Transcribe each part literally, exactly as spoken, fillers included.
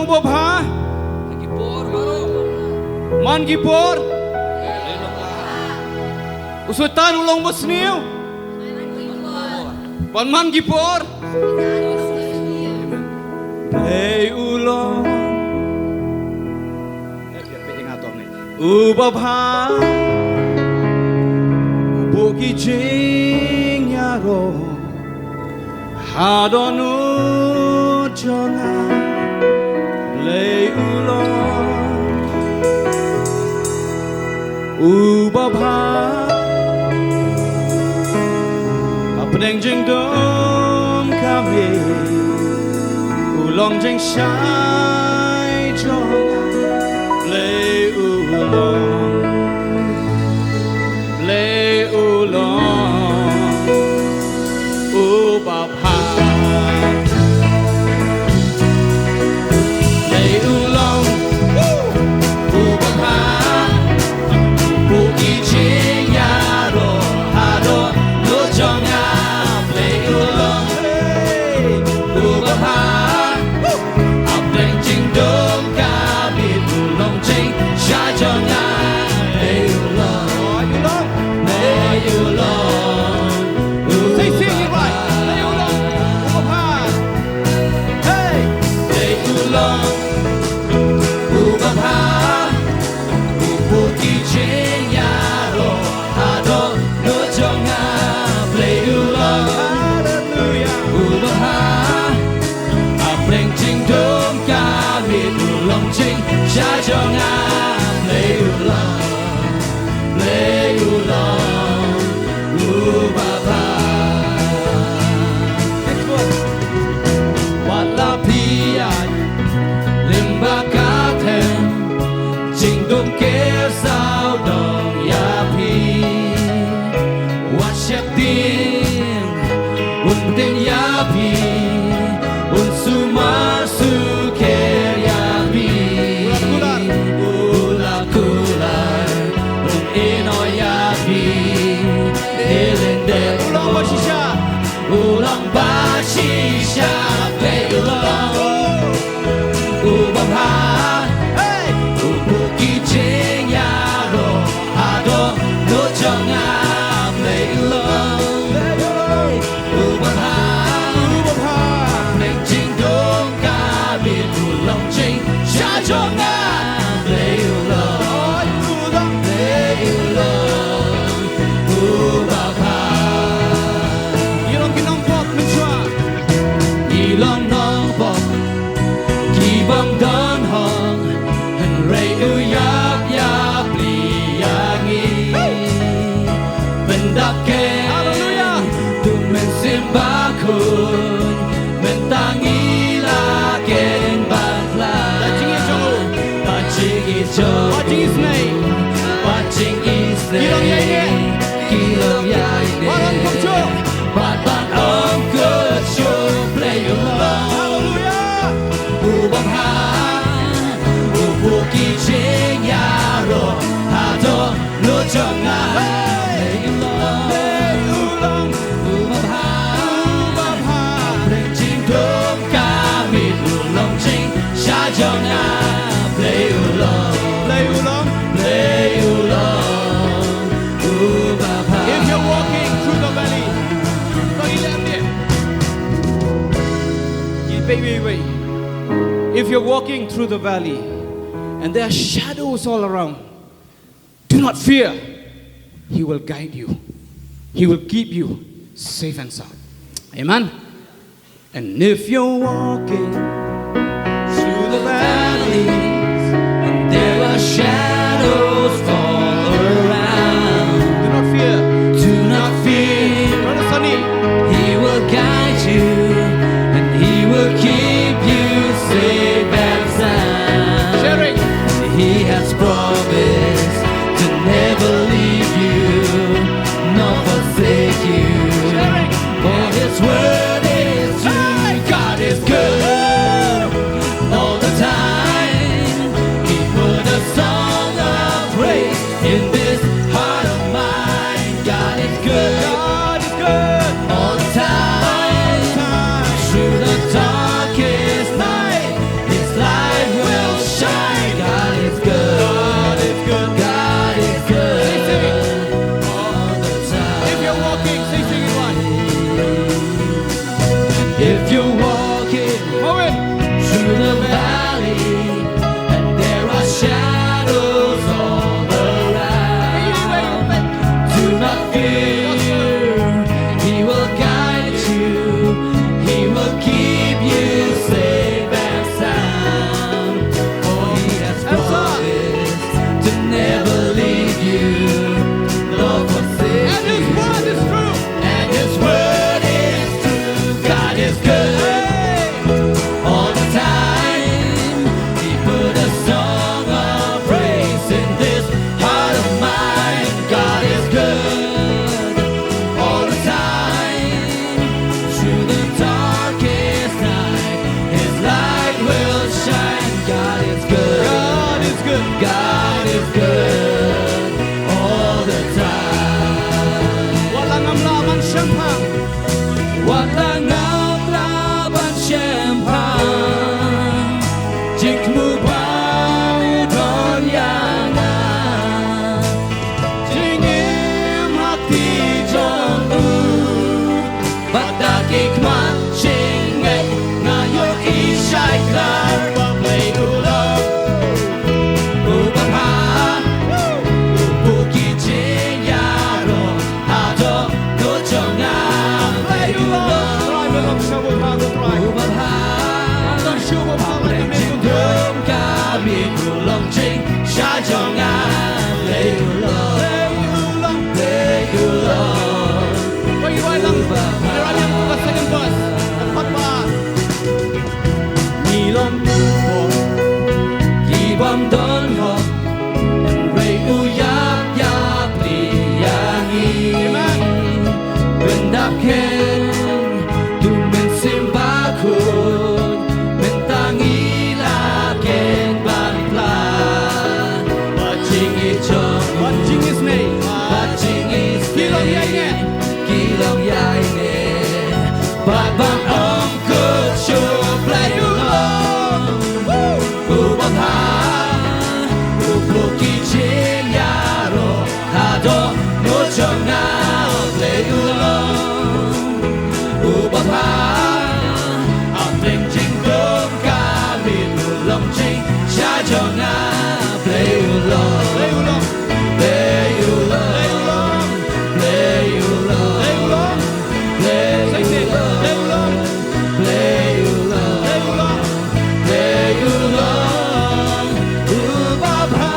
Babha. Man ki por. U Soitan u long basniew. Ban man ki por. Blei u long. U Babha. U buh ki jingïaroh. Ha dohnud jong nga, Blei u long u babha. Hapdeng jingdum ka miet, u long jingshai jong nga, Blei u long. Blei u long u babha. Blei u long u babha. Buh ki jingïaroh ha dohnud jong nga, Blei u long u babha. Hapdeng jingdum ka miet, u long jingshai jong nga, Blei u long, Blei u long u babha. Blei u long u babha. U buh ki jingïaroh ha dohnud jong nga, Blei u long u babha. Hapdeng jingdum ka miet, u long jingshai jong nga, Blei u long, Blei u long u babha. Wat la phi ïaid lyngba ka them, jingdum ker sawdong ïa phi. Wat sheptieng un pyntieng ïa phi, un sumar sukher ïa phi. U la kular, u la kular, un ïehnoh ïa phi. Te lyndet u long ba shisha, u long ba shisha, Blei u long u babha. Hey! U buh ki jingïaroh ha dohnud jong nga, Blei u long u babha. Hapdeng jingdum ka miet, u long jingshai jong nga, Blei u long, Blei u long u babha. Ngi long ki nongpop mynshuwa. Ngi long nongpop ki bym don hok, hynrei u ïap ïapli ïa ngi. Pyndap keiñ, haleluya, tu Mynsiem Bakhuid, mynta ngi la khein ban phla. Bad jingïeit jong u, bad jingïeit jong u, bad jingisynei, bad jingisynei. Ki long ïaineh, ki long ïaineh. Bad ban ong kumjuh, bad ban ong kumjuh, Blei u long, haleluya, u babha. U buh ki jingïaroh ha dohnud jong nga, Blei u long, Blei u long u babha. Hapdeng jingdum ka miet, u long jingshai jong nga, Blei u long, Blei u long, Blei u long u babha. If you're walking through the valley, wait, wait, wait. If you're walking through the valley and there are shadows all around, do not fear. He will guide you. He will keep you safe and sound. Amen. And if you're walking through the valleys and there are shadows all around, do not fear. Do not fear. Brother Sonny. He will guide you and he will keep you safe and sound. Sharing. He has promised to never leave you nor forsake you. Sharing. For his word is true. Hey! God is good. Blei u long jingshah jong nga, Blei u long, Blei u long, Blei u long. Ko i rwai lang, i rwai lang ka second verse. Ka chord ba. Ngi long ki bym don hok, hynrei u ïap ïap ïa ngi. Amen. Pyndap khein, tu mynsiem bakhuid, mynta ngi la khein ban pla. Bad jingisynei, bad jingisynei, bad jingisynei, ki long ïaineh, ki long ïaineh. Bad ban ong kut shuh Blei u long, u babha, u phuh ki jingïaroh ha dohnud jong nga. Blei u long u babha, ha pdeng jingdum ka miet u long jingshah jong nga. Blei u long, Blei u long, Blei u long, Blei u long, Blei u long, Blei u long, Blei u long, Blei u long, Blei u long, u babha.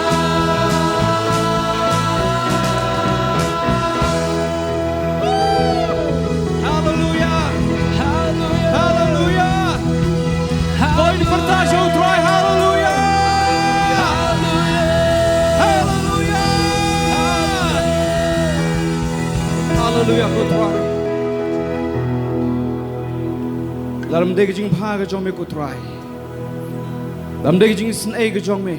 Haleluya. Haleluya. Haleluya. Ko in pyrta sha u Trai, haleluya. Haleluya. Haleluya, ko Trai. Lada ym dei ka jingbha ka jong me ko Trai, lada ym dei ka jingisynei ka jong me,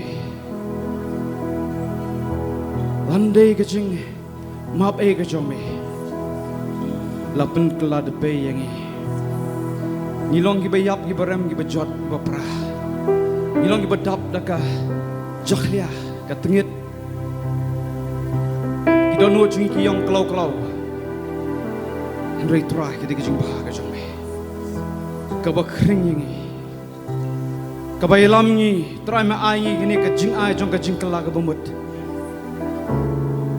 lada ym dei ka jingmap ei ka jong me, la pynkylla da bei ïa ngi. Ngi long kiba ïap, kiba rem, kiba jot, kiba pra. Ngi long kiba dap da ka jakhlia, ka tngit. Ki dohnud jong ngi ki ïong khlaw khlaw. Hynrei Trai, ka dei ka jingbha ka jong me kaba khring ïa ngi, kaba ïalam ngi. Trai, me ai ngi kane ka jingai jong ka jingkylla kaba mut.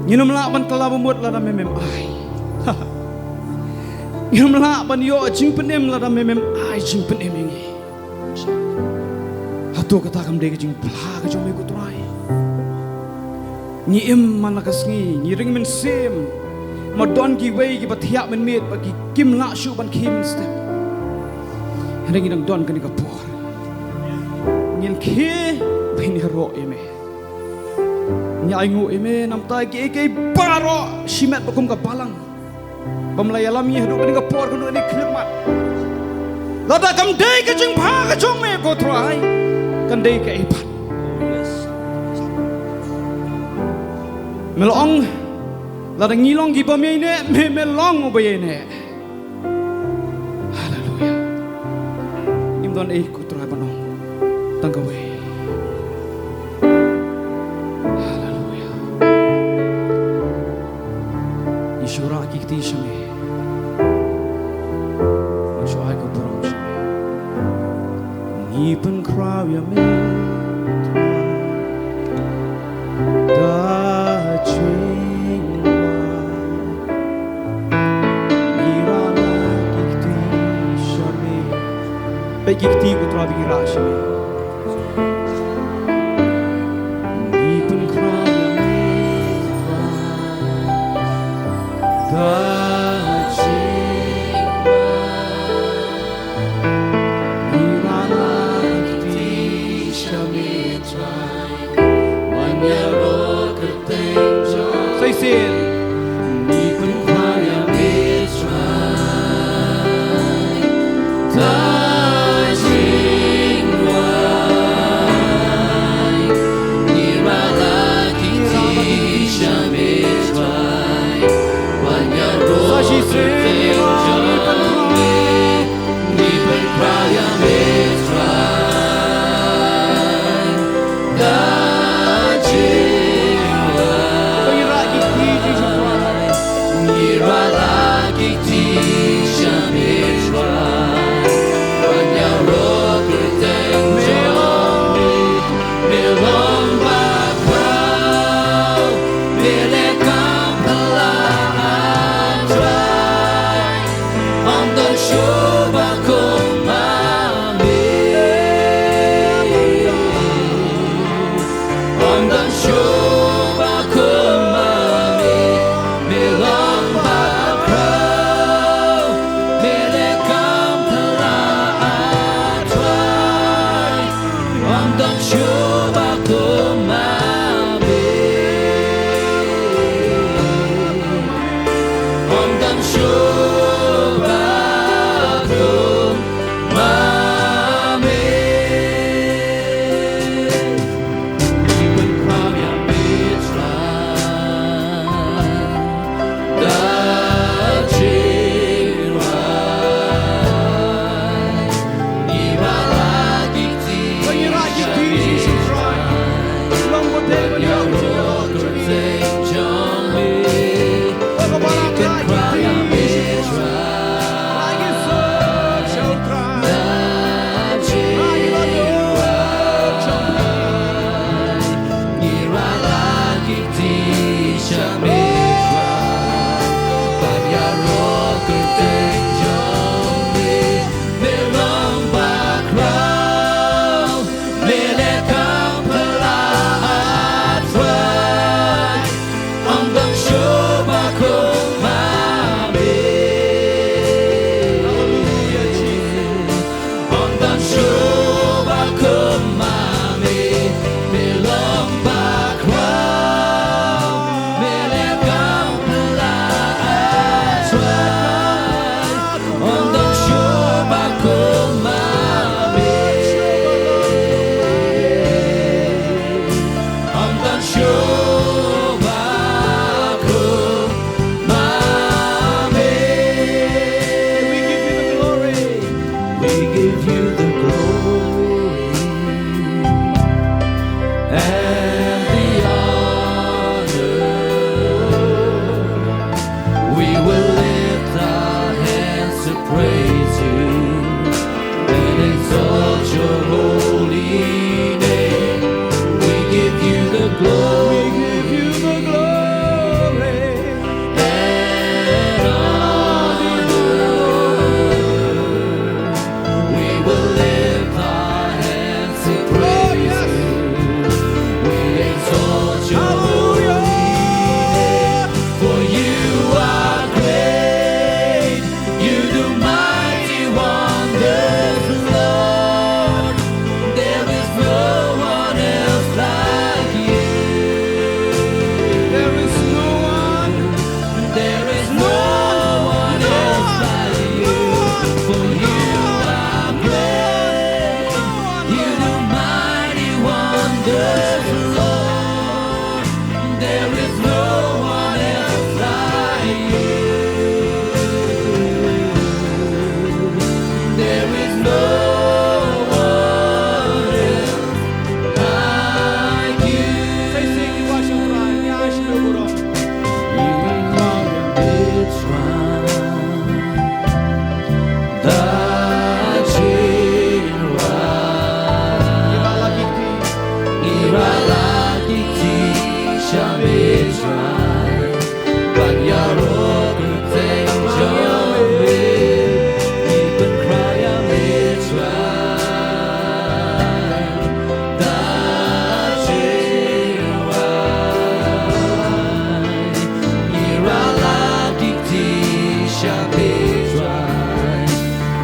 Ngin ym lah ban kylla ba mut lada me mem ai. Ngin ym lah ban ïoh jingpynim lada me mem ai jingpynim ïa ngi. Hato kata kam dei ka jingphla ka jong me ko Trai? Ngi im man la ka sngi, ngi ring mynsiem. Ma don kiwei kiba thiah mynmiet bad ki kim lah shuh ban khie mynstep. Hynrei ngi dang don kane ka por. Ngin khie ba ngin ïaroh ïa me. Ngi ainguh ïa me namar kiei kiei baroh shimet ba kum ka balang bym la ïalam ngi haduh kane ka por, haduh kane ka khyllipmat. Lada kam dei ka jingbha ka jong me ko Trai, kan dei kaei pat? Me la ong, lada ngi long kiba ïaineh, me, me long uba ïaineh. Haleluya. Ngim don ei ko Trai ban ong tang kawei. Haleluya. Ngi shu rah ki kti sha me. Ngi shu ai ka burom sha me. Ngi pynkhraw ïa me Trai da jingwan. Ngi rah la ki kti sha me. Peit ki kti ko Trai ba ngi rah sha me. Ngi pynkhraw ïa me Trai da jingwan. Ngi rah la ki kti sha me Trai. Wan ïaroh kyrteng jong. Sa shisien. Ngi pynkhraw ïa me Trai da jingwan. Ngi rah la ki kti sha me Trai. Wan ïaroh kyrteng jong me. Ngi pynkhraw ïa me Trai da jingwan. Ym don shuh ba kum ma me. Ym don shuh ba kum ma me. Ym don shuh ba kum ma me. Hallelujah, Jesus. Ym don shuh ba kum ma me, me long bakhraw, me leh kam phylla ha trai. Ym don shuh ba kum ma me. Ym don shuh ba kum ma me. We give you the glory. We give you the glory and the honor. We will lift our hands to praise you and exalt your holy name. We give you the glory. We give you the glory and honor. We will lift our hands to praise you. We exalt your holy name, for you are great. You do mighty wonders, Lord. There is no one else like you. There is no one. There is no one else like you. For you are great. You do mighty wonders, Lord. There is no one else like you. There is no one else like you. Sa shisien ngin ïa shim ïa u burom. Ngi ïa Mitzrayim da jingrwai. Ngi ïa la ki kti, ngi ïa la ki kti sha Mitzrayim. Ban ïaroh kyrteng jong me, ngi pynkhraw ïa Mitzrayim da jingrwai. Ngi ïa la ki kti sha Mitzrayim.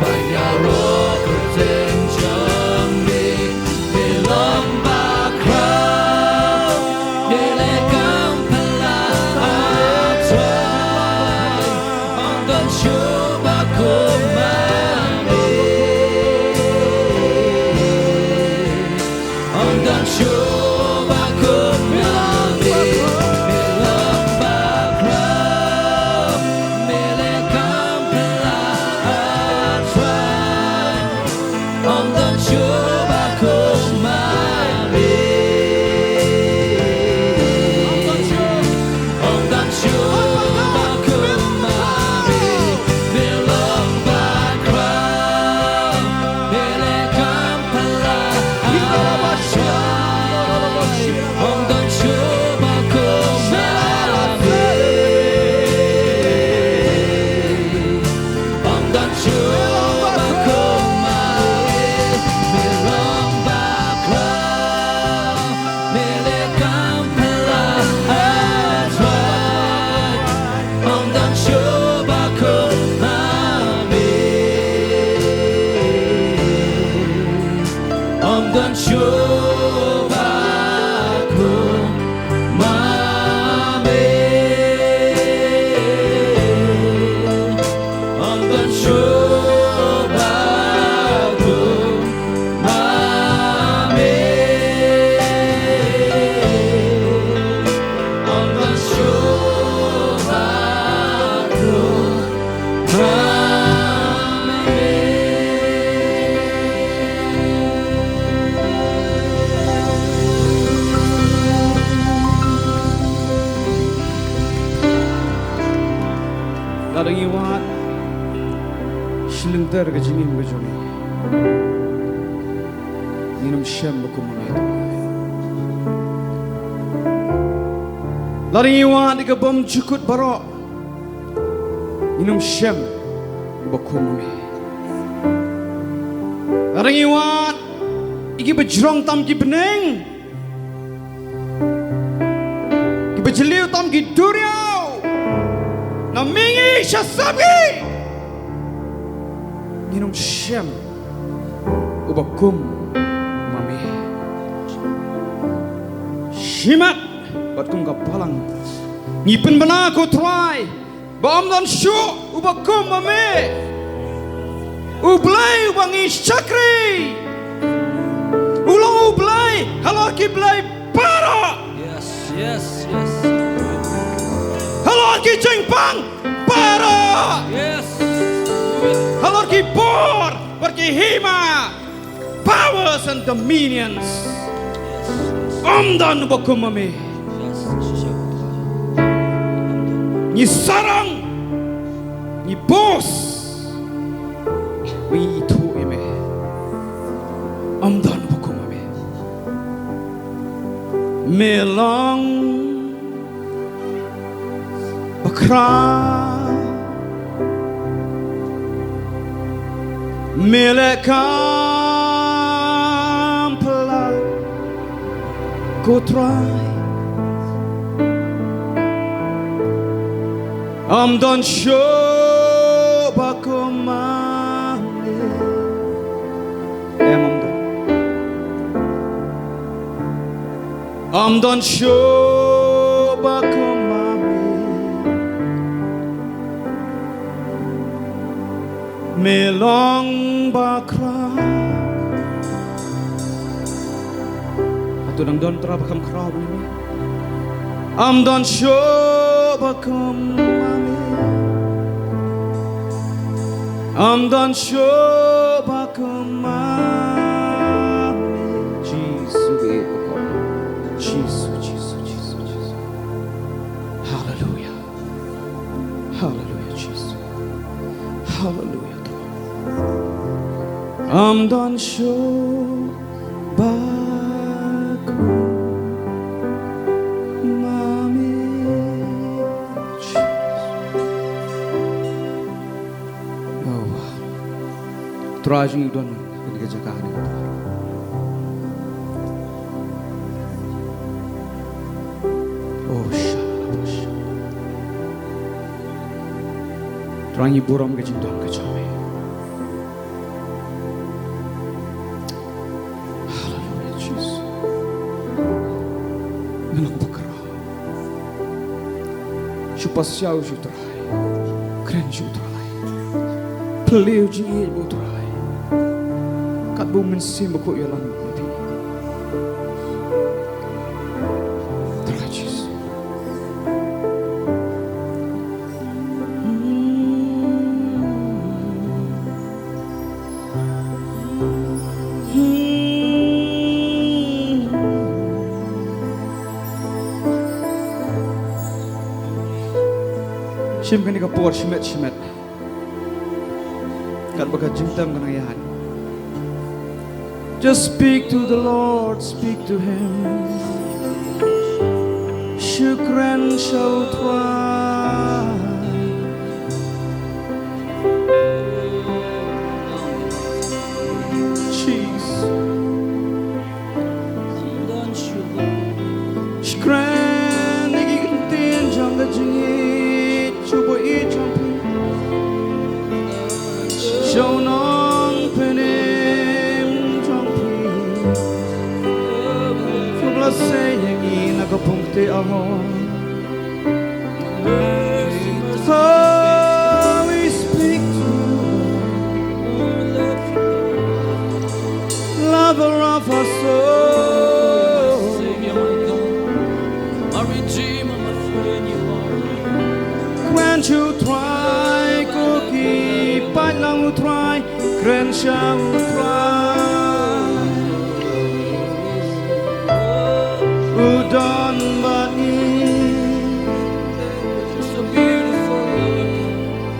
Ban ïaroh kyrteng jong me, me long bakhraw, me leh kam phylla ha trai. Ym don shuh ba kum ma me. Ym don shuh ba kum ma me. Me long bakhraw, me leh kam phylla ha trai. Ym don shuh ba kum ma me. Ym don shuh ba kum ma me. Me long bakhraw, me leh kam phylla ha trai. Lada ngi wad shilynter ka jingim ka jong ngi, ngin ym shem ba kum ma me. Lada ngi wad ïa ka bymjukut baroh, ngin ym shem ba kum ma me. Lada ngi wad ïa ki bajrong tam ki bneng, ki bajylliew tam ki duriaw, na mihngi sha samngi, ngin ym shem uba kum ma me. Shimet bad kum ka balang ngi pynbna, ko Trai, ba ym don shuh uba kum ma me. U Blei uba ngi shakri u long U Blei halor ki blei baroh. Yes, yes, yes. Halor ki jingpang baroh. Yes. Halor ki bor bad ki hima, powers and dominions. Ym don uba kum ma me. Ngi sarong, ngi boast, ngi ithuh ïa me. Ym don uba kum ma me. Me long bakhraw, me leh kam phylla, ko Trai. Ym don shuh ba kum ma me. Em, ym don. Ym don shuh ba kum ma me. Me long bakhraw. Hato dang don trai ba kham khraw bad me? Ym don shuh ba kum ma me. Ym don shuh ba kum ma me. Jisu, eh, oh God. Jisu, Jisu, Jisu, Jisu. Haleluia. Haleluia, Jisu. Haleluia, Tuhan. Ym don shuh ba kum ma me. Oh, Trai jong ngi, don ha kane ka jaka ha kane ka por. Oh, sha, sha. Trai, ngi burom ka jingdon ka jong me. Haleluia, Jisu. Nga long bakhraw. Shu pasiaw sha u Trai. Kren sha u Trai. Plie u jingïeit bad u Trai. Katba u Mynsiem Bakhuid u ïalam ïa phi. Trai Jisu. Shim kane ka por shimet shimet. Katba ka jingtem ka nang ïaid. Just speak to the Lord, speak to Him. Shu kren sha u Trai. Jeez. Shu kren ïa ki ktien jong ka jingïeit sha u ba ïeit jong phi. Sha u nongpynim jong phi. Say ïa ngi na ka pung te, oh. Oh, we speak to lover of our soul. Kren sha u Trai, ko ki paid lang u Trai, kren sha u Trai. U don bad ngi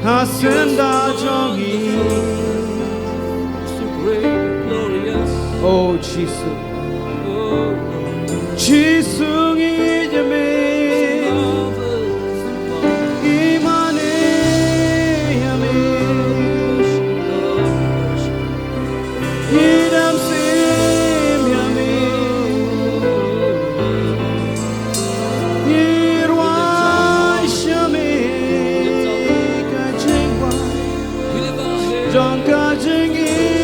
ha syndah jong ngi. Oh Jisu. Jisu ngi ïeit ïa me. Ngi mane ïa me. Ngi dang sim ïa me. Ngi rwai sha me ka jingwan jong ka jingïeit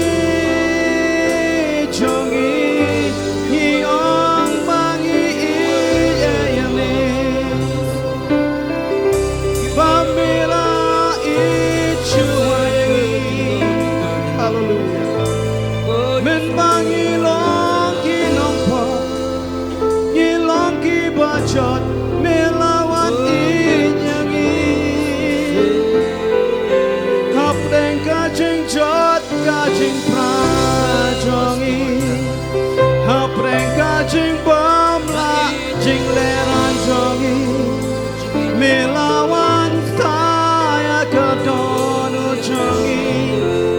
jong ngi. Ngi ong ba ngi ïeit ïa me. Ba me la ïeit shuwa ïa ngi. Hallelujah. Mynba ngi long ki nongpop, ngi long kiba jot, me la wan ïeit ïa ngi. Hapdeng ka jingjot, ka jingpra jong ngi, hapdeng ka jingbym lah jinglehraiñ jong ngi, me la wan kta ïa ka dohnud jong ngi.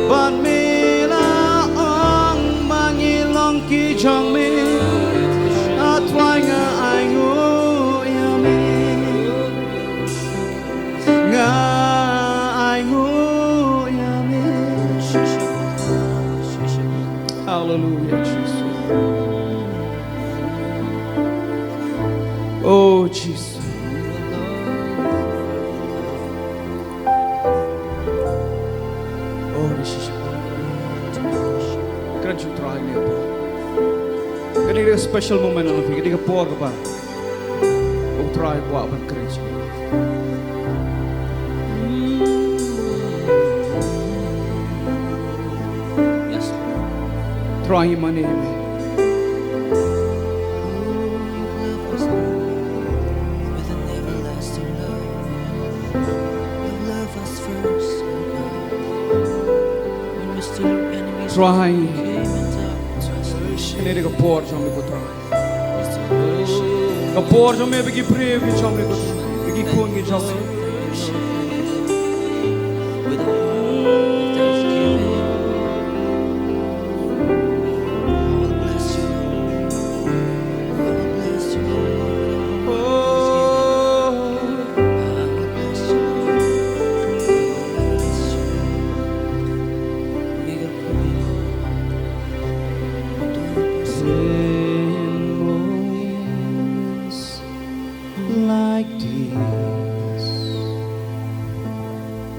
Bad me la ong ba ngi long ki jong me. A Trai, nga ainguh ïa me. Nga ainguh ïa me. Hallelujah, Jesus. Oh, Jesus. Oh, Jesus. Kren sha u Trai ne. Kane ka special moment, ano, kane ka por kaba u Trai u kwah ban kren sha ngi. Trai, mane ïa me. Trai, kane ka por jong me ko Trai. Ka por jong me ba ki briew ki jong me, ba ki khun ki jong me. In moments like this,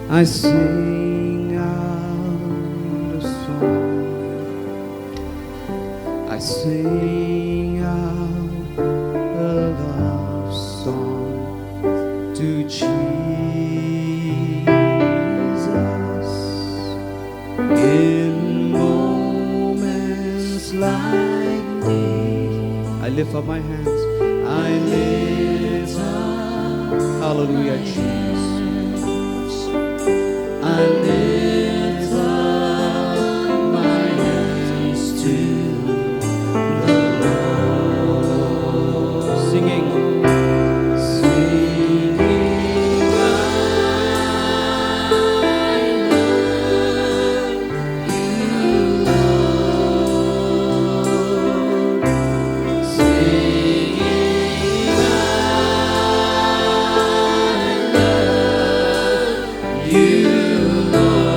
I sing out a song. I sing out a love song to Jesus. In moments like these, I lift up my hands. I lift up, hallelujah, Jesus. I lift up my hands to the Lord. Singing, singing, I love you, Lord. Singing, I love you, Lord.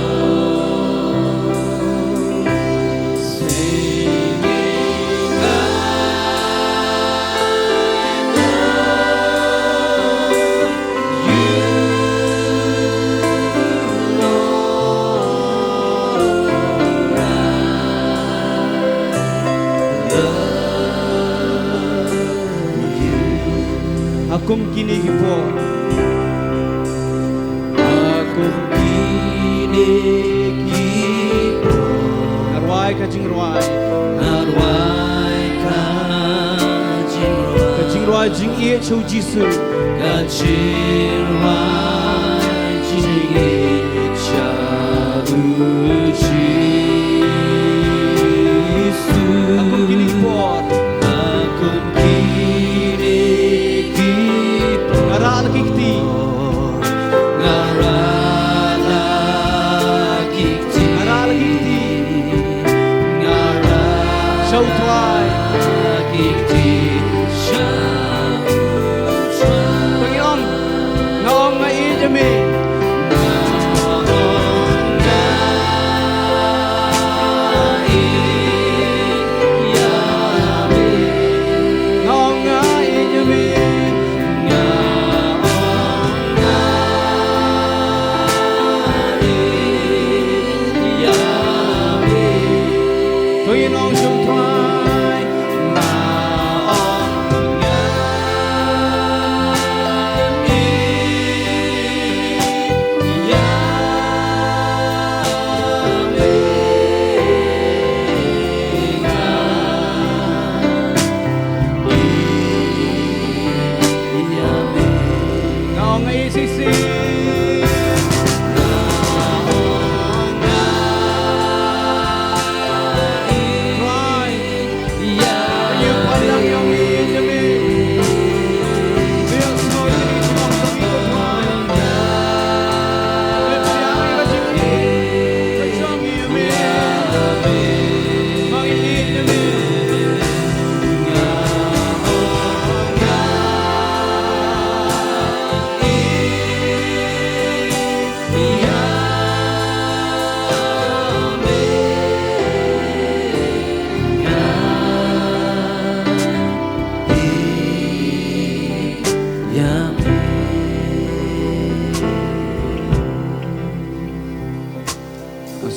Kum kine ki por. Kum kine ki por. Nga rwai ka jingrwai. Nga rwai ka jingrwai. Ka jingrwai jingïeit sha u Jisu. Ka jingrwai jingïeit sha u Jisu. Kum kine ki por. Kum kine ki por. Nga rah la ki kti. Nga rah la ki kti. Nga rah la ki kti. Nga rah sha u Trai. Ki kti sha u Trai. To ngin ong. Nga ong nga ïeit ïa me. Nga ong nga ïeit ïa me. Nga ong nga ïeit ïa me. To ngin ong sha u Trai. Nga ong nga ïeit ïa me. Nga ïeit ïa me. Nga ong nga ïeit shisha. Nga ong nga ïeit. Trai.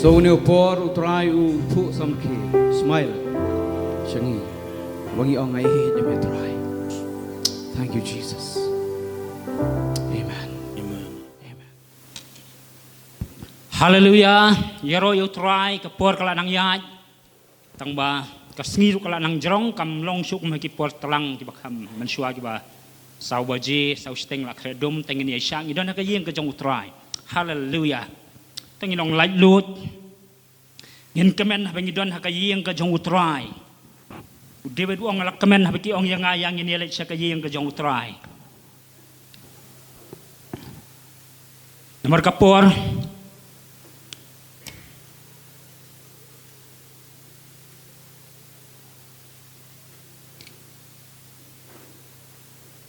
So une u por u Trai u phuh samrkhie, smile sha ngi. Ba ngi ong nga ïeit ïa me Trai. Thank you Jesus. Amen. Amen. Amen. Haleluia. Ïaroh ïa u Trai, ka por ka la nang ïaid. Tang ba ka sngi ruh ka la nang jrong, kam long shuh kum ha ki por tlang kiba kham, mynshuwa kiba saw baje, saw shiteng la khleh dum, tang ngin ïa shah, ngi don ha ka ïing ka jong u Trai. Haleluia. Tang ngin ong laitluid. Ngin kmen haba ngi don ha ka ïing ka jong u Trai. U David u ong, la kmen haba ki ong ïa nga, ïa ngin ïa leit sha ka ïing ka jong u Trai. Namar ka por.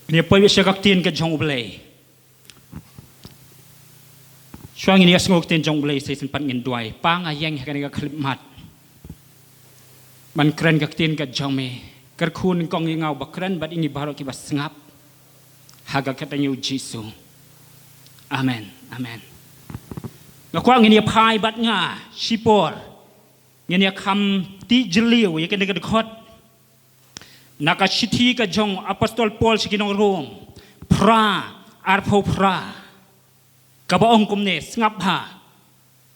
Ngin ïa poi beit sha ka ktien ka jong u Blei. Shuwa ngin ïa sngew ktien jong u Blei, sa shisien pat ngin duwai. Pa, nga ïeng ha kane ka khyllipmat ban kren ka ktien ka jong me. Kyrkhu nyngkong ïa nga uba kren bad ïa ngi baroh kiba sngap. Ha ka kyrteng u Jisu. Amen. Amen. Nga kwah ngin ïa phai bad nga shipor. Ngin ïa kham tih jylliew ïa kane ka dkhot. Na ka shithi ka jong u Apostol Paul sha ki nong Rom, phra, arphew phra. Kaba ong kumne, sngap bha.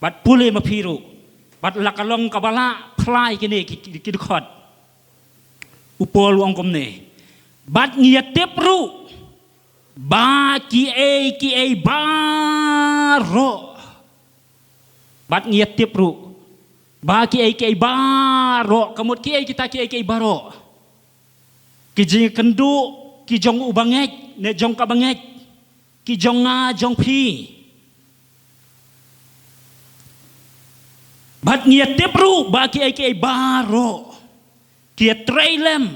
Bad pule ma phi ruh. Bad la ka long kaba lah phla ïa kine ki, ki, ki dkhot. U Paul u ong kumne. Bad ngi ïa tip ruh. Ba kiei kiei baroh. Bad ngi ïa tip ruh. Ba kiei kiei baroh. Ka mut kiei kita kiei kiei baroh. Ki jingkynduh, ki jong u bangeit, ne jong ka bangeit. Ki jong nga, jong phi. Bad ngi ïa tip ruh, ba kiei kiei baroh. Ki ïa trei lem.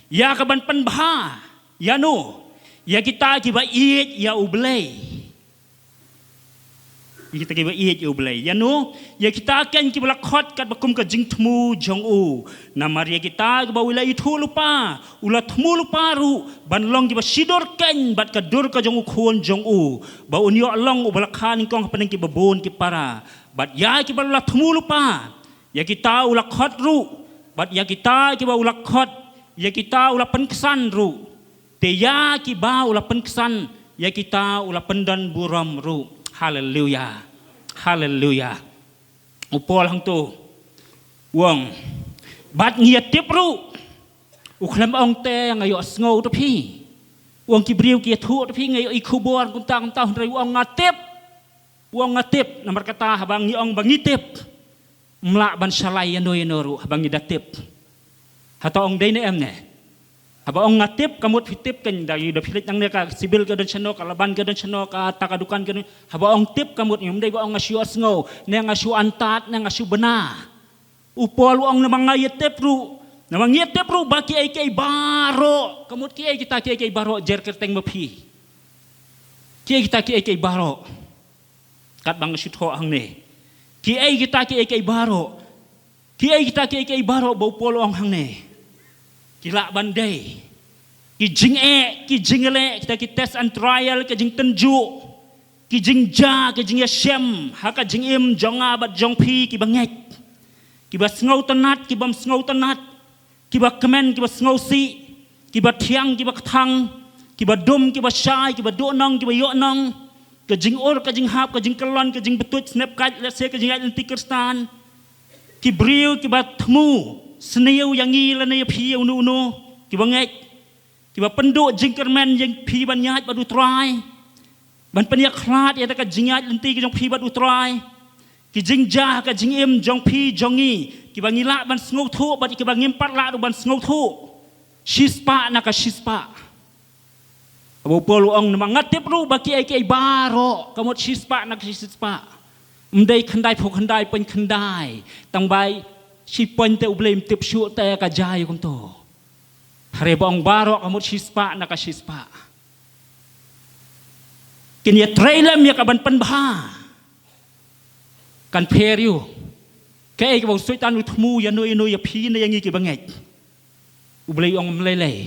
Ïa kaban pynbha. Ïa no. Ïa kita kiba ïeit, ïa u Blei. Ïa kita kiba ïeit ïa u Blei. Ïa no, ïa kita kein kiba la khot katba kum ka jingthmu jong u. Namar ïa kita kiba u la ithuh lypa, u la thmu lypa ruh, ban long kiba shidor kein bad ka dur ka jong u khun jong u. Ba un ïoh long uba la kha nyngkong hapdeng kiba bun ki para. Bad ïa kiba la thmu lypa, ïa kita u la khot ruh, bad ïa kita kiba u la khot, ïa kita u la pynksan ruh. Te ïa kiba u la pynksan, ïa kita u la pyndon burom ruh. Haleluya. Haleluya. U Paul hangto u ong, bad ngi ïa tip ruh. U khlem ong te nga ïohsngew da phi. U ong ki briew ki ïathuh da phi, nga ïohi khubor kumta kumta, hynrei u ong nga tip. U ong nga tip, namar kata haba ngi ong ba ngi tip, ym lah ban shalai ïano ïano ruh haba ngi da tip. Hato ong dei ne em ne? Haba ong nga tip, ka mut phi tip kein, da ïoh da phi leit nangne ka Sibyl ka don shano, ka Laban ka don shano, kata ka dukan ka don. Haba ong tip ka mut ym dei ba ong nga shu ïohsngew, ne nga shu antad, ne nga shu bna. U Paul u ong namar nga ïa tip ruh, namar ngi ïa tip ruh ba kiei kiei baroh, ka mut kiei kita kiei kiei baroh, jer kyrteng ma phi. Kiei kita kiei kiei baroh. Katba nga shu thoh hangne, kiei kita kiei kiei baroh. Kiei kita kiei kiei baroh ba u Paul u ong hangne, ki lah ban dei ki jingeh, ki jingleh, kita ki test and trial, ki jingtynjuh, ki jingjia, ki jingïashem ha ka jingim jong nga bad jong phi kiba ngeit, kiba sngewtynnat, kibym sngewtynnat, kiba kmen, kiba sngewsih, kiba thiang, kiba kthang, kiba dum, kiba shai, kiba duhnong, kiba ïohnong, ka jingur, ka jinghap, ka jingkyllon, ka jingbtuid, snep kait, lehse ka jingïaid lynti Khristan. Ki briew kiba thmu sniew ïa ngi lane ïa phi, ïa uno uno, kiba ngeit, kiba pynduh jingkyrmen ïa phi ban ïaid bad u Trai, ban pynïakhlad ïa ka jingïaid lynti ka jong phi bad u Trai. Ki jingjia ka jingim jong phi jong ngi, kiba ngi lah ban sngewthuh bad kiba ngim pat lah ruh ban sngewthuh. Shispah na ka shispah. Haba u Paul u ong namar nga tip ruh ba kiei kiei baroh, ka mut shispah na ka shispah. Ym dei khyndaiphew khyndai point khyndai, tang ba shi point te U Blei um tip shuh te ka jia kumto. Hynrei ba ong baroh ka mut shispah na ka shispah. Kin ïatrei lem ïa ka ban pynbha. Kan pher ïa u. Kaei kaba u Soitan u thmu ïano ïano ïa phi ne ïa ngi kiba ngeit. U Blei u ong ym lei lei.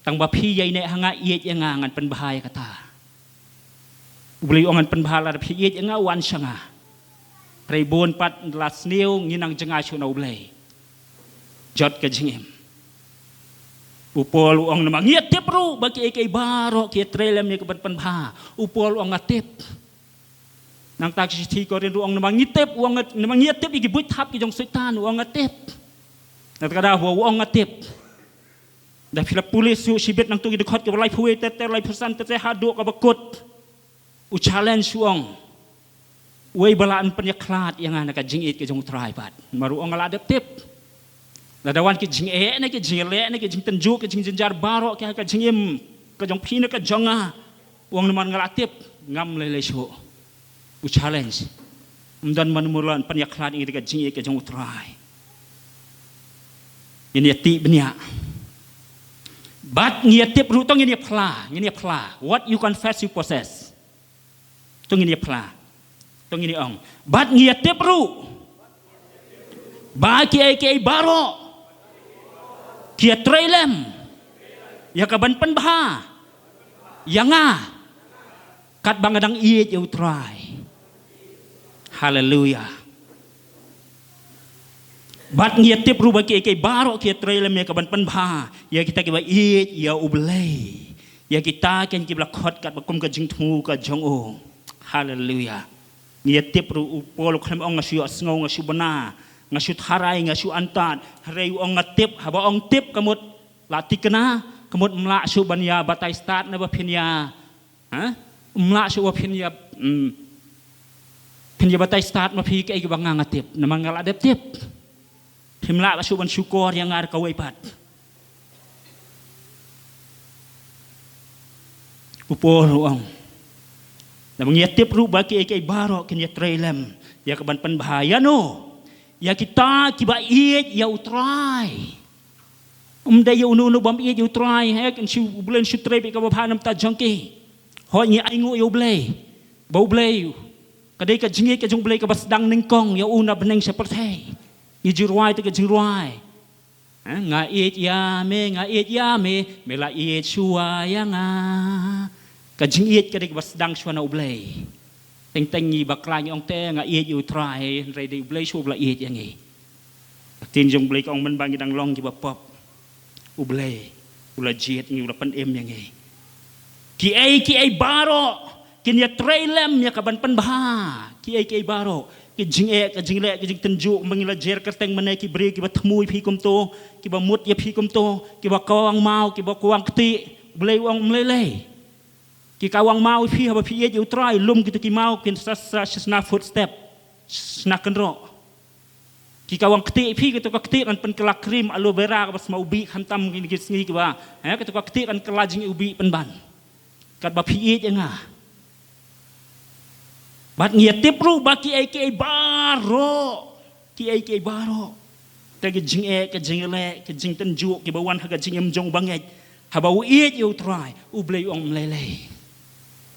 Tang ba phi ïaineh ha nga, ïeit ïa nga, ngan pynbha ïa kata. U Blei u ong ngan pynbha lada phi ïeit ïa nga, wan sha nga. Hynrei bun pat la sniew, ngi nang jngai shuh na U Blei. Jot ka jingim. U Paul u ong namar ngi ïa tip ruh ba kiei kiei baroh ki ïatrei lem ïa ka ban pynbha. U Paul u ong nga tip. Nangta ka shithi Korinth u ong namar ngi tip, u ong nga, namar ngi ïa tip ïa ki buit thap ki jong Soitan, u ong nga tip. Nangta ka daw u ong nga tip. Da phi la pule shuh shibit nangto ki dkhot kaba laiphew wei ter ter, laiphew san ter ter, haduh kaba kut. U challenge, u ong, uei ba lah ban pynïakhlad ïa nga na ka jingïeit ka jong U Trai pat. Namar u ong nga la dep tip. Lada wan ki jingeh ne ki jingleh ne ki jingtynjuh, ki jingjynjar baroh ki ha ka jingim ka jong phi ne ka jong nga, u ong namar nga la tip, ngam lei lei shuh. U challenge. Ym don mano mano lah ban pynïakhlad ïa ngi da ka jingïeit ka jong U Trai. Ngin ïa tip bniah. Bad ngi ïa tip ruh, to ngin ïa phla, ngin ïa phla. What you confess, you possess. To ngin ïa phla. To ngin ïa ong. Bad ngi ïa tip ruh ba kiei kiei baroh ki ïatrei lem ïa ka ban pynbha ïa nga, katba nga dang ïeit ïa U Trai. Haleluya. Bad ngi ïa tip ruh ba kiei kiei baroh ki ïatrei lem ïa ka ban pynbha ïa kita kiba ïeit ïa U Blei, ïa kita ken kiba la khot katba kum ka jingthmu ka jong u. Haleluya. Ngi ïa tip ruh, u Paul u khlem ong nga shu ïohsngew, nga shu bna, nga shu tharai, nga shu antad. Hynrei u ong nga tip, haba ong tip ka mut la thikna, ka mut ym lah shuh ban ïa batai stad na ba phin ïa, ha? Ym lah shuh ba phin ïa, mm, phin ïa batai stad ma phi kaei kaba nga nga tip, namar nga la dep tip. Phim lah shuh ban shukor ïa nga da kawei pat. U Paul u ong, namar ngi ïa tip ruh ba kiei kiei baroh kin ïatrei lem ïa ka ban pynbha ïano, ïa kita kiba ïeit ïa U Trai. Ym dei ïa uno uno bym ïeit ïa U Trai, he, kan shu, U Blei un shu trei bad kaba bha na bynta jong ki. Hooid ngi ainguh ïa U Blei. Ba U Blei, ka dei ka jingïeit ka jong U Blei kaba sdang nyngkong ïa u na bneng sha pyrthei. Ngi jingrwai te ka jingrwai, ha, nga ïeit ïa me, nga ïeit ïa me, me la ïeit shuwa ïa nga. Ka jingïeit ka dei kaba sdang shuwa na U Blei. Teng teng ngi bakla ngi ong te nga ïeit ïa U Trai, hynrei dei U Blei shuwa ba la ïeit ïa ngi. Ka ktien jong U Blei ka ong mynba ngi dang long kiba pop, U Blei U la jied ïa ngi, u la pynim ïa ngi. Kiei kiei baroh kin ïatrei lem ïa ka ban pynbha. Kiei kiei baroh, ki jingeh, ka jingleh, ki jingtynjuh, ba ngi la jer kyrteng mynne, ki briew kiba thmu ïa phi kumto, kiba mut ïa phi kumto, kiba kawang maw, kiba kawang ktieh, U Blei u ong ym lei lei. Ki kawang maw ïa phi, haba phi ïeit ïa U Trai, lum kito ki maw kin sa, sa, sa shna footstep, shna kynroh. Ki kawang ktieh ïa phi, kito ka ktieh kan pynkylla cream aloe vera kaba sma u bih khamtam kine ki sngi kiba, eh, kito ka ktieh kan kylla jingïeit u bih pynban. Katba phi ïeit ïa nga. Bad ngi ïatip ruh ba kiei kiei baroh, kiei kiei baroh, te ki jingeh, ki jingleh, ki jingtynjuh kiba wan ha ka jingim jong u bangeit, haba u ïeit ïa U Trai, U Blei u ong ym lei lei.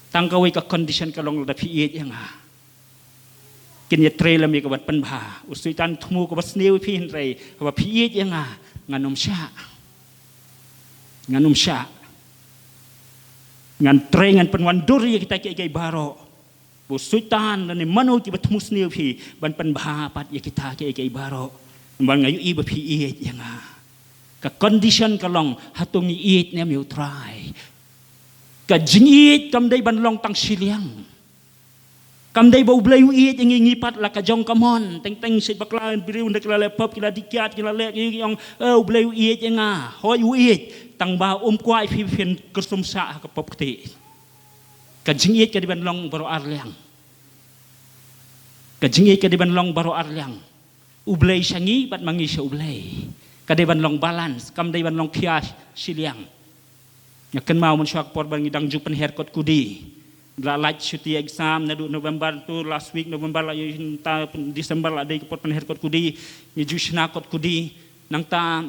Tang kawei ka condition ka long, lada phi ïeit ïa nga, kin ïatrei lem ïa ka ban pynbha. U Soitan thmu kaba sniew ïa phi, hynrei haba phi ïeit ïa nga, ngan ym shah. Ngan ym shah. Ngan trei, ngan pynwandur ïa kita kiei kiei baroh. U Soitan lane mano kiba thmu sniew ïa phi ban pynbha pat ïa kita kiei kiei baroh. Namar nga ïohi ba phi ïeit ïa nga. Ka condition ka long, hato ngi ïeit ne em ïa U Trai. Ka jingïeit kam dei ban long tang shiliang. Kam dei ba U Blei u ïeit ïa ngi, ngi pat la ka jong ka mon. Teng teng shet bakla, briew ynda ki la leh pop, ki la dih kiad, ki la leh, ki ong, eh, U Blei u ïeit ïa nga. Hooid u ïeit, tang ba um kwah ïa phi ba phin kyrsum shah ha ka pop ktieh. Ka jingïeit ka dei ban long baroh ar liang. Ka jingïeit ka dei ban long baroh ar liang. U Blei sha ngi bad ma ngi sha U Blei. Ka dei ban long balance, kam dei ban long khia shiliang. Nga kynmaw mynshuwa ka por ba ngi dang ju pynher kot kudi. La lait shuti exam naduh November tu, last week November la ïoh, mynta December la dei ka por pynher kot kudi. Ngi ju shna kot kudi. Nangta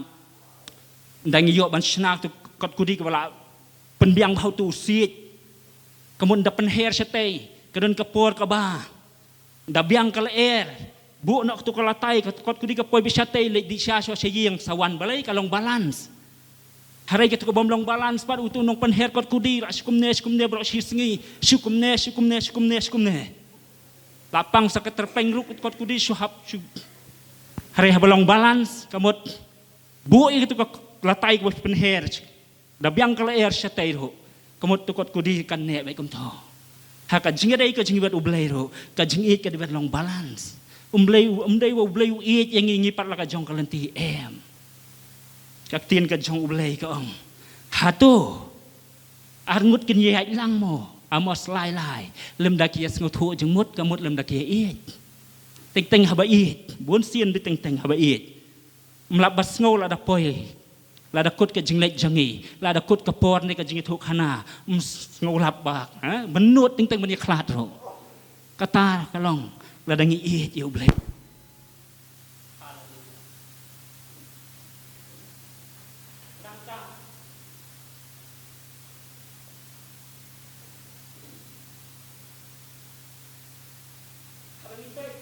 ynda ngi ïoh ban shna tu kot kudi kaba la pynbiang bha utu u siej. Ka mut ynda pynher shatei, ka don ka por kaba da biang ka lyer, buh noh katu ka latai, ka kot kudi ka poi beit shatei, leit dih sha shuwa sha ïing, sa wan balei, ka long balance. Hynrei katu ka bym long balance pat, utu u nongpynher kot kudi lah shu kumne shu kumne baroh shi sngi, shu kumne shu kumne shu kumne shu kumne. La pang sa ka tyrpeng ruh kot kudi shu hap shu. Hynrei haba long balance, ka mut buh ïa katu ka latai kaba pynher. Da biang ka lyer shatei ruh, ka mut tu kot kudi kan neh beit kumto. Ha ka jingïadei ka jingïeit U Blei ruh, ka jingïeit ka dei ban long balance. Um Blei, um dei ba U Blei u ïeit ïa ngi, ngi pat la ka jong ka lynti, em. Ka ktien ka jong U Blei ka ong, hato arngut kin ïaid lang mo, amos lai lai, lymda ki ïasngewthuh jingmut, ka mut lymda ki ïaieit. Teng teng haba ïeit, bun sien dei teng teng haba ïeit. Ym lah ba sngew lada poi, lada kut ka jingleit jong ngi, lada kut ka por ne ka jingïathuhkhana, ym sngew lap ba, ha? Mynta teng teng ban ïakhlad ruh. Kata ka long, lada ngi ïeit ïa U Blei. Haba ngi peit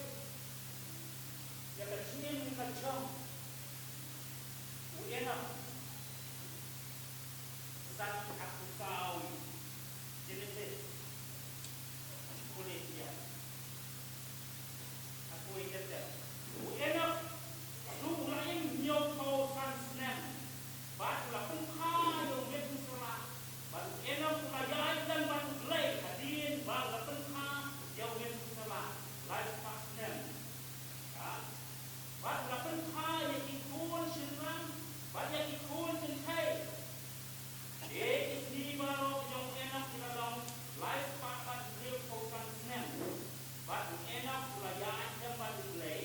ïa ka jingim ka jong u Enok, sa shisien ha ka bynta u Genesis, ha ka bynta u Genesis. U Enok ruh u la im hynñiewphew san snem, bad u la pynphai ïa u mei u sla, bad u Enok u la ïaid lem bad U Blei hadien ba u la pynphai ïa u mei u sla lai spah snem. Bad u la pynphai ïa ki khun shynrang bad ïa ki khun kynthei. Te ki sngi baroh jong u Enok ki la long lai spah bad hynñiewphew san snem. Bad u Enok u la ïaid lem bad U Blei,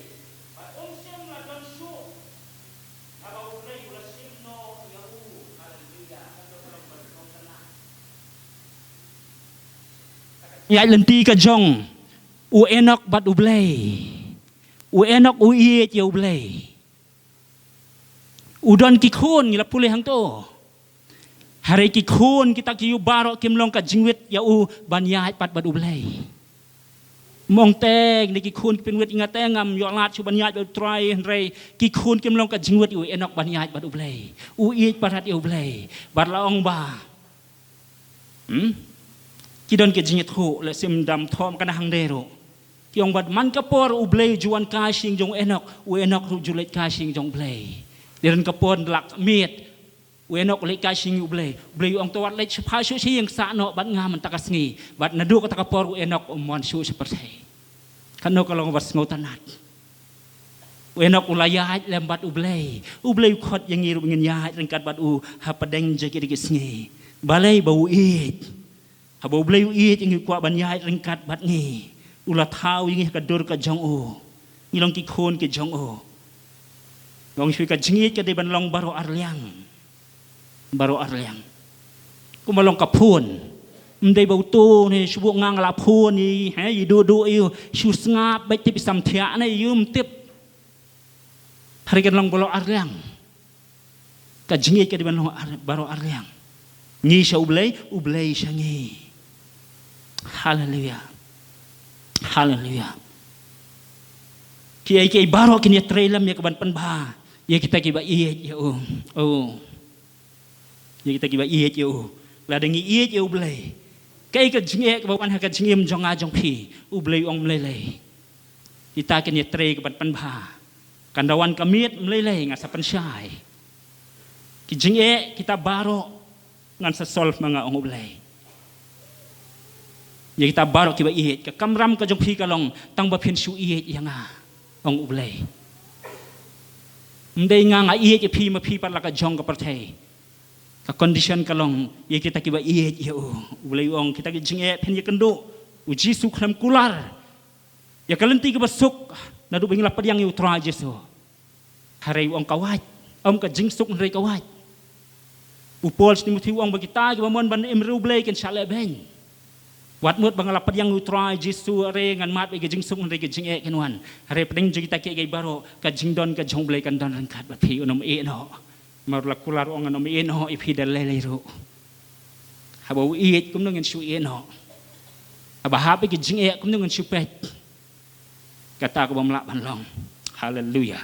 bad um shym la don shuh, naba U Blei u la shim noh ïa u. Haleluya. Ïaid lynti ka jong u Enok bad U Blei. U Enok u ïeit ïa U Blei. U don ki khun, ngi la pule hangto. Hynrei ki khun kita ki ïa u baroh kim long ka jingwit ïa u ban ïaid pat bad U Blei. Ym ong te ne ki khun ki pynwit ïa nga te ngam ïoh lad shuh ban ïaid bad U Trai, hynrei ki khun kim long ka jingwit ïa u Enok ban ïaid bad U Blei. U ïeit palat ïa U Blei. Bad la ong ba Hmm? Ki don ki jingïathuh, lehse ym dam thoh ka na hangne ruh. Ki ong bad man ka por U Blei u ju wan kai sha ïing jong u Enok, u Enok ruh u ju leit kai sha ïing jong U Blei. Dei don ka por da lah miet. U Enok u leit kai sha ïing U Blei. U Blei u ong, to wat leit shaphang shuh sha ïing, sah noh bad nga mynta ka sngi. Bad naduh kata ka por u Enok um wan shuh sha pyrthei. Katno ka long ba sngewtynnat. U Enok u la ïaid lem bad U Blei. U Blei u khot ïa ngi ruh ba ngin ïaid ryngkat bad u hapdeng jong kine ki sngi. Balei? Ba u ïeit. Haba U Blei u ïeit ïa ngi, u kwah ban ïaid ryngkat bad ngi. U la thaw ïa ngi ha ka dur ka jong u. Ngi long ki khun ki jong u. Long shuh ka jingïeit ka dei ban long baroh arliang. Baroh arliang. Kumba long ka phone. Ym dei ba uto ne shu buh nga nga la phone ïa, he, ïa duh duh ïa u, shu sngap bad tip i samthiah ne ïa u, ym tip. Hynrei kan long baroh arliang. Ka jingïeit ka dei ban long ar-, baroh arliang. Ngi sha U Blei, U Blei sha ngi. Haleluya. Haleluya. Kiei kiei baroh kin ïatrei lem ïa ka ban pynbha ïa kita kiba ïeit ïa u. Oh. Ïa kita kiba ïeit ïa u. Lada ngi ïeit ïa U Blei, kaei ka jingeh kaba wan ha ka jingim jong nga jong phi? U Blei u ong ym lei lei. Kita kin ïatrei ka ban pynbha. Kan da wan ka miet, ym lei lei, nga sa pynshai. Ki jingeh kita baroh ngan sa solve ma nga, ong U Blei. Ïa kita baroh kiba ïeit, ka kamram ka jong phi ka long tang ba phin shu ïeit ïa nga, ong U Blei. Ym dei nga nga ïeit ïa phi ma phi pat la ka jong ka pyrthei. Ka condition ka long ïa kita kiba ïeit ïa u. U Blei u ong kita ki jingeh phin ïakynduh. U Jisu khlem kular ïa ka lynti kaba suk naduh ba ngi la pdiang ïa U Trai Jisu. Hynrei u ong ka wait. Ym ka jingsuk, hynrei ka wait. U Paul sha Timothi u ong ba kita kiba mon ban im riewblei kin shah lehbeiñ. Wat mut ba nga la pdiang ïa U Trai Jisu, hynrei ngan mad bad ka jingsuk, hynrei ka jingeh kin wan. Hynrei pdeng jong kita kiei kiei baroh, ka jingdon ka jong U Blei kan don ryngkat bad phi, un ym ïeh noh. Namar la kular u ong ngan ym ïeh noh ïa phi da lei lei ruh. Haba u ïeit kumno ngin shu ïeh noh? Haba hap ïa ki jingeh kumno ngin shu peit? Kata ka bym lah ban long. Haleluya.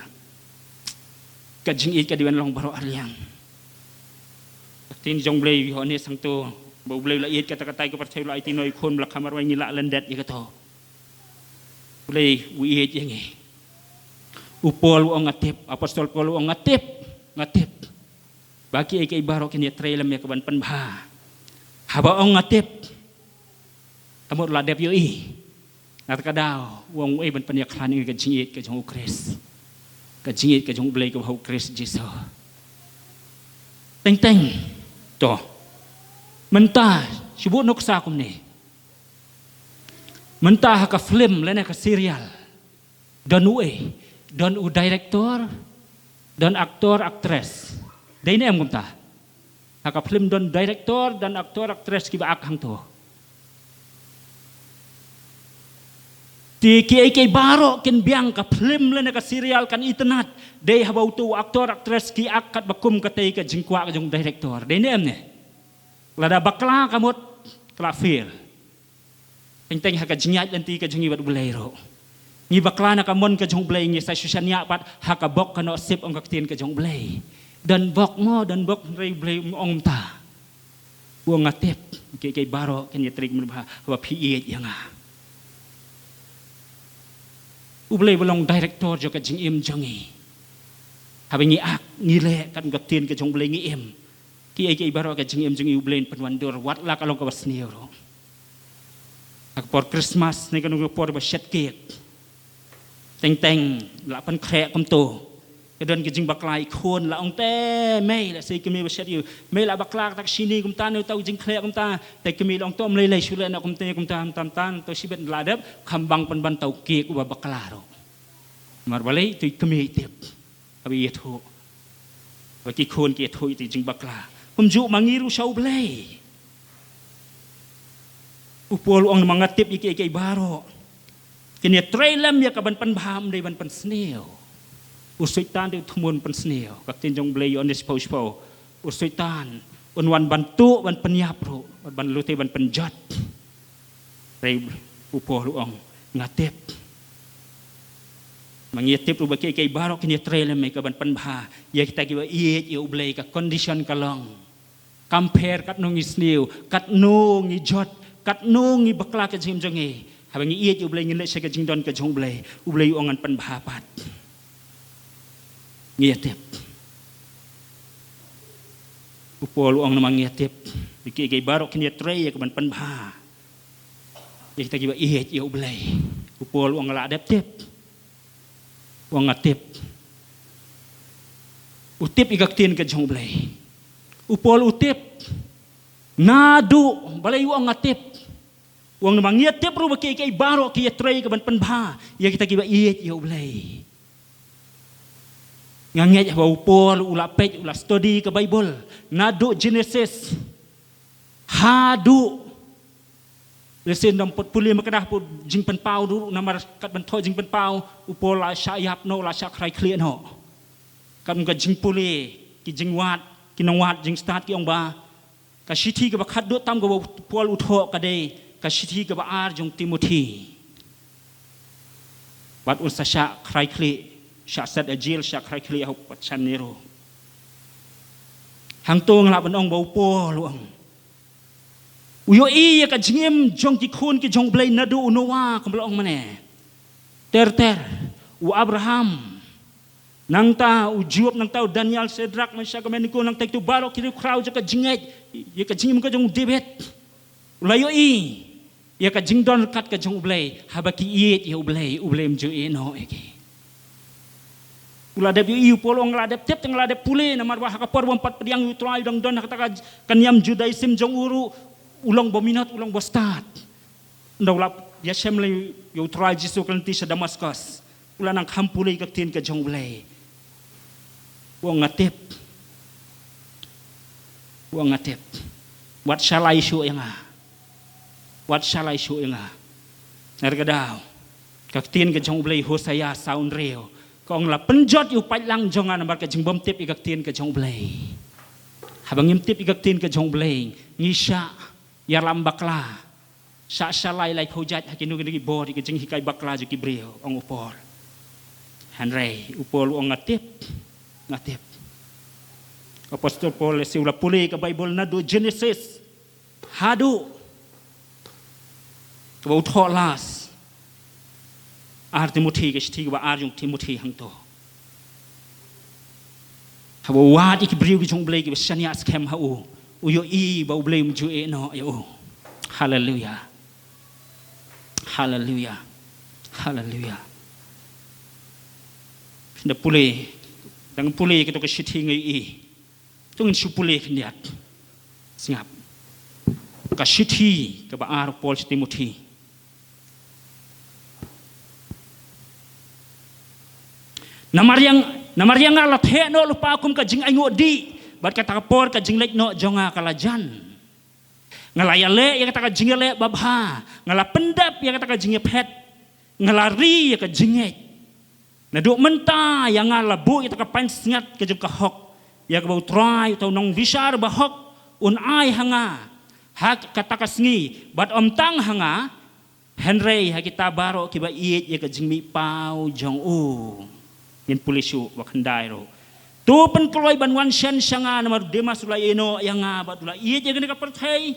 Ka jingïeit ka dei ban long baroh arliang. Ka ktien jong U Blei u ïoh ne sangto ba U Blei u la ïeit kata katai ka pyrthei, u la aiti noh ïa u khun ba la kha marwei, ngi lah lyndet ïa kato. U Blei u ïeit ïa ngi. U Paul u ong nga tip, Apostol Paul u ong nga tip, nga tip ba kiei kiei baroh kin ïatrei lem ïa ka ban pynbha. Haba ong nga tip, ka mut la dep ïohi. Na kata ka daw u ong u ei ban pynïakhlad ïa ka jingïeit ka jong U Khrist, ka jingïeit ka jong U Blei kaba ha U Khrist Jisu. Teng teng. To. Mynta shu buh nuksa kumne. Mynta ha ka film lane ka serial, don uei? Don u director, don actor, actress. Dei ne em kumta? Ha ka film don director, don actor, actress kiba act hangto. Te kiei kiei baroh kin biang, ka film lane ka serial kan itynnad dei haba uto u actor, actress ki act katba kum katei ka jingkwah ka jong u director. Dei ne em ne? Lada bakla ka mut ka la fail. Teng teng ha ka jingïaid lynti ka jong ngi bad U Blei ruh, ngi bakla na ka mon ka jong U Blei, ngi sa shu shaniah pat ha ka bok ka nusip, ong ka ktien ka jong U Blei. Don bok mo, don bok, hynrei U Blei um ong kumta. U ong nga tip, kiei kiei baroh kin ïatrei lem haba phi ïeit ïa nga. U Blei ba long director jong ka jingim jong ngi. Haba ngi act, ngi leh kat ka ktien ka jong U Blei, ngi im, kiei kiei baroh ka jingim jong ngi U Blei un pynwandur, wat la ka long kaba sniew ruh. Ha ka por Christmas ne kano kano ka por ba shet cake, teng teng la pynkhreh kumto. Ka don ka jingbakla, i khun la ong te mei, la sei kmie ba shet ïa u, mei la bakla kata ka shini kumta ne uta u jingkhleh kumta. Te kmie la ong to ym lei lei, shu leh noh kumta kumta, kumta kumta. To shibit la dep kham bang pynban uta u cake uba bakla ruh. Namar balei? Uto i kmie i tip. Haba ïathuh, ba ki khun ki ïathuh ïa uto i jingbakla. Kumjuh ma ngi ruh sha U Blei. U Paul u ong namar nga tip ïa kiei kiei baroh kin ïatrei lem ïa ka ban pynbha, ym dei ban pynsniew. U Soitan dei u thmu ban pynsniew. Ka ktien jong U Blei Ïoannis shiphew shiphew, u Soitan un wan ban tuh, ban pynïap ruh, ban lute, ban pynjot. Hynrei u Paul u ong nga tip. Ma ngi tip ruh ba kiei kiei baroh kin ïatrei lem ïa ka ban pynbha ïa kita kiba ïeit ïa U Blei. Ka condition ka long, compare katno ngi sniew, katno ngi jot, katno ngi bakla ka jingim jong ngi. Haba ngi ïeit ïa U Blei, ngin leit sha ka jingdon ka jong U Blei, U Blei u ong ngan pynbha pat. Ngi ïatip. U Paul u ong namar ngi ïa tip, ïa ki, ïa ki baroh kin ïa trei ïa ka ban pynbha ïa kita kiba ïeit ïa U Blei. U Paul u ong nga la dep tip. U ong nga tip. U tip ïa ka ktien ka jong U Blei. U Paul u tip. Naduh balei u ong nga tip? U ong namar ngi ïa tip ruh ba ki, ki baroh ki ïa trei ka ban pynbha ïa kita kiba ïeit ïa U Blei. Nga ngeit haba u Paul u la peit, u la study ka Baibl naduh Genesis haduh, lehse ym pat pule mynta ka dak, pule jingpynpaw ruh, namar katba thoh jingpynpaw u Paul la shah ïap noh, la shah khrai khlieh noh. Katba ka jingpule, ki jingwad, ki nongwad jingstad ki ong ba ka shithi kaba khatduh tam kaba u Paul u thoh ka dei ka shithi kaba ar jong u Timothi. Bad un sa shah khrai khlieh, shah set ha jail, shah khrai khlieh ha u Patshad Nero. Hangto nga lah ban ong ba u Paul u ong, u ïohi ïa ka jingim jong ki khun ki jong U Blei naduh u Noah, kumba la ong mynne, ter ter, u Abraham, nangta u Job, nangta u Daniel, Shadrach, Meshach, Abednego, nangta kito baroh ki riewkhraw jong ka jingngeit, ïa ka jingim ka jong u David. U la ïohi ïa ka jingdon ryngkat ka jong U Blei, haba ki ïeit ïa U Blei, U Blei um ju ïehnoh ïa ki. U la dep ïohi, u Paul u ong nga la dep tip, te nga la dep pule, namar ba ha ka por ba ym pat pdiang ïa U Trai, u dang don ha kata ka, ka niam Judaism jong u ruh, u long ba minot, u long ba stad. Ynda u la ïashem lei ïa U Trai Jisu ka lynti sha Damaskos, u la nang kham pule ïa ka ktien ka jong U Blei. U ong nga tip. U ong nga tip. Wat shalai shuh ïa nga. Wat shalai shuh ïa nga. Ngan kdew. Ka ktien ka jong U Blei, Hosea saw hynriew, ka ong la pynjot ïa u paidlang jong nga namar ka jingbymtip ïa ka ktien ka jong U Blei. Haba ngim tip ïa ka ktien ka jong U Blei, ngi shah ïalam bakla, shah shalai laiphew jait ha kino kino ki bor ïa ka jinghikai bakla jong ki briew, ong u Paul. Hynrei u Paul u ong nga tip, nga tip. Apostol Paul lehse u la pule ka Baibl naduh Genesis haduh kaba u thoh last, ar Timothi, ka shithi kaba ar jong Timothi hangto. Haba u wad ïa ki briew ki jong U Blei kiba shaniah skhem ha u, u ïohi ba U Blei um ju ïehnoh ïa u. Haleluya. Haleluya. Haleluya. Nda pule, dang pule ïa kato ka shithi nga ïohi. To ngin shu pule khyndiat. Sngap. Ka shithi kaba ar u Paul sha Timothi. Namar ïa nga, namar ïa nga la theh noh lypa kum ka jingainguh dih, bad kata ka por ka jingleit noh jong nga ka la jan. Nga la ïaleh ïa kata ka jingïaleh babha, nga la pyndep ïa kata ka jingïaphet, nga la ri ïa ka jingngeit. Naduh mynta ïa nga la buh ïa kata ka pansngiat ka jong ka hok, ïa kaba U Trai, uta u nongbishar bahok, un ai ha nga ha kata ka sngi, bad ym tang ha nga, hynrei ha kita baroh kiba ïeit ïa ka jingmihpaw jong u. Ngin pule shuh ba khyndai ruh. To pynkloi ban wan shen sha nga, namar u Demas u la ïehnoh ïa nga bad u la ïeit ïa kane ka pyrthei.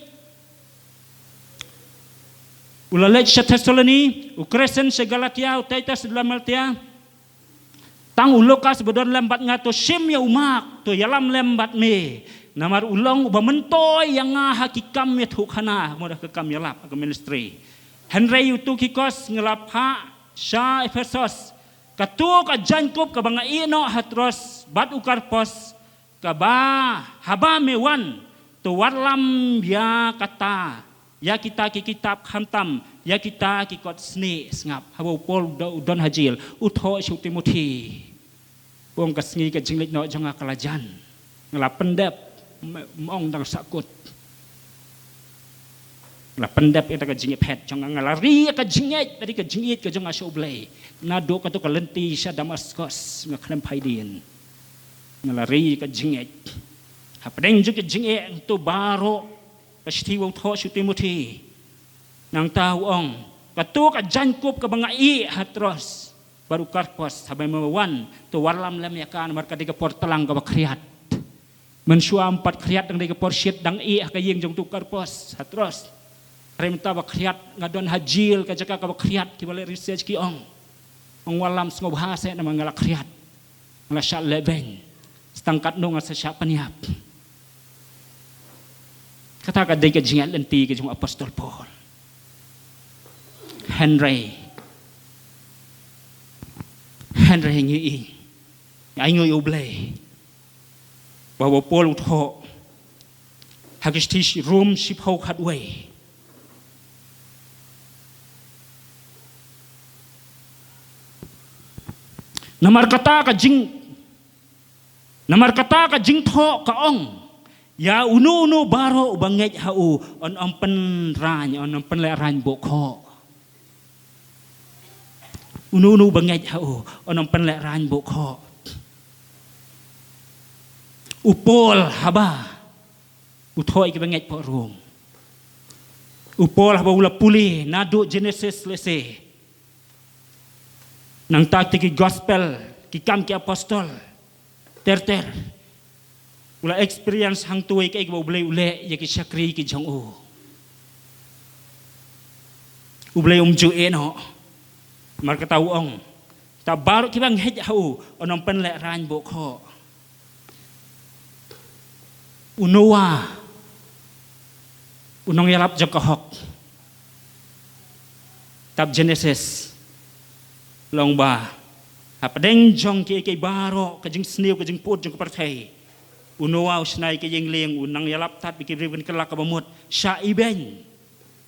U la leit sha Thessaloni, u Kresens sha Galatia, u Titus sha Dalmatia. Tang u Lukas ba don lem bad nga, to shim ïa u Mark, to ïalam lem bad me. Namar u long uba myntoi ïa nga ha ki kam ïathuhkhana, mo da ka kam ïalap, ka ministry. Hynrei ïa u Tukhikos nga la phah sha Ephesos. Kato ka jaiñkup kaba nga ïehnoh ha Troas, bad u Karpos, kaba haba me wan, to wallam ïa kata, ïa kita ki kitab, khamtam ïa kita ki kot snieh. Sngap, haba u Paul u do-, u don ha jil, u thoh sha u Timothi. U ong ka sngi ka jingleit noh jong nga ka la jan. Nga la pyndep, m-, ym ong dang sahkut. Nga la pyndep ïa kata ka jingïaphet jong nga, nga la ri ïa ka jingngeit, ka ri ka jingïeit ka jong nga sha U Blei. Naduh kato ka lynti sha Damaskos, nga khlem phai dien. Nga la ri ïa ka jingngeit. Hapdeng jong ka jingngeit to baroh, ka shithi ba u thoh sha u Timothi. Nangta u ong, kato ka jaiñkup kaba nga ïeh ha Troas bad u Karpos, haba me wan, to wallam lem ïa ka, namar ka dei ka por tlang kaba khriat. Mynshuwa ym pat khriat, dang dei ka por shit, dang ïeh ha ka ïing jong utu u Karpos ha Troas. Hynrei mynta ba khriat, nga don ha jil, ka jaka kaba khriat, kiba leh research ki ong, ong wallam sngewbha seh namar nga la khriat. Nga la shah lehbeiñ. Tang katno nga sa shah pynïap. Kata ka dei ka jingïaid lynti ka jong u Apostol Paul. Hynrei, hynrei ngi i, ai ngi u Blei. Ba u Paul u thoh ha ki shithi Rom shiphew khatwei. Namar kata ka jing, namar kata ka jingthoh ka ong, ïa uno uno baroh uba ngeit ha u, un ym pynraiñ, un ym pynlehraiñ bok khoh. Uno uno uba ngeit ha u, un ym pynlehraiñ bok khoh. U Paul haba u thoh ïa kiba ngeit hapoh Rom, u Paul haba u la pule naduh Genesis lehse, nangta ki gospel, ki Kam ki Apostol, ter ter, u la experience hangto ïa kaei kaba u Blei u leh ïa ki shakri ki jong u. U Blei um ju ïehnoh. Namar kata u ong, kita baroh kiba ngeit ha u, un ym pynlehraiñ bok khoh. U Noah, u nongïalap jong ka hok. Kitab Genesis la ong ba hapdeng jong kiei kiei baroh, ka jingsniew, ka jingpud jong ka pyrthei, u Noah u shna ïa ka ïing lieng, u nang ïalap tad bad ki briew kynrad kaba mut. Shah ibeiñ.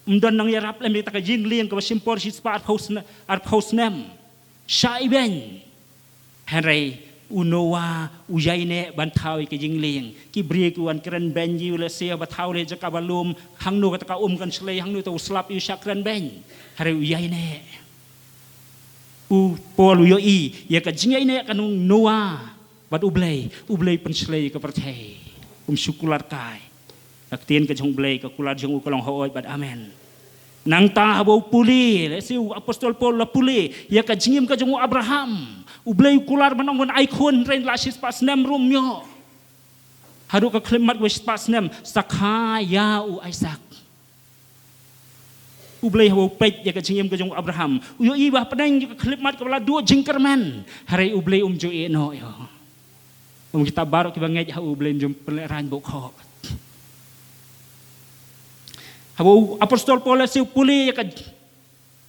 Ym don nang ïarap lem ïa kata ka ïing lieng kaba shim por shispah arphew sne-, arphew snem. Shah ibeiñ. Hynrei u Noah u ïaineh ban thaw ïa ka ïing lieng. Ki briew ki wan kren beiñ ïa u, lehse ba thaw leh jaka ba lum, hangno kata ka um kan shlei, hangno te u slap, u shah kren beiñ. Hynrei u ïaineh. U Paul u ïohi ïa ka jingïaineh ka jong u Noah bad U Blei, U Blei pynshlei ïa ka pyrthei. Um shu kular kai. Ka ktien ka jong U Blei, ka kular jong u ka long hooid bad amen. Nangta haba u pule, lehse u Apostol Paul la pule ïa ka jingim ka jong u Abraham. U Blei u kular ban ong ban ai khun, hynrei la shispah snem ruh ym ïoh. Haduh ka khyllipmat kaba shispah snem, sa kha ïa u Isaak. U Blei haba u peit ïa ka jingim ka jong u Abraham, u ïohi ba hapdeng ïa ka khyllipmat kaba la duh jingkyrmen, hynrei U Blei um ju ïehnoh ïa u. Kum kita baroh kiba ngeit ha u, U Blei um ju pynlehraiñ bok khoh. Haba u Apostol Paul lehse u pule ïa ka,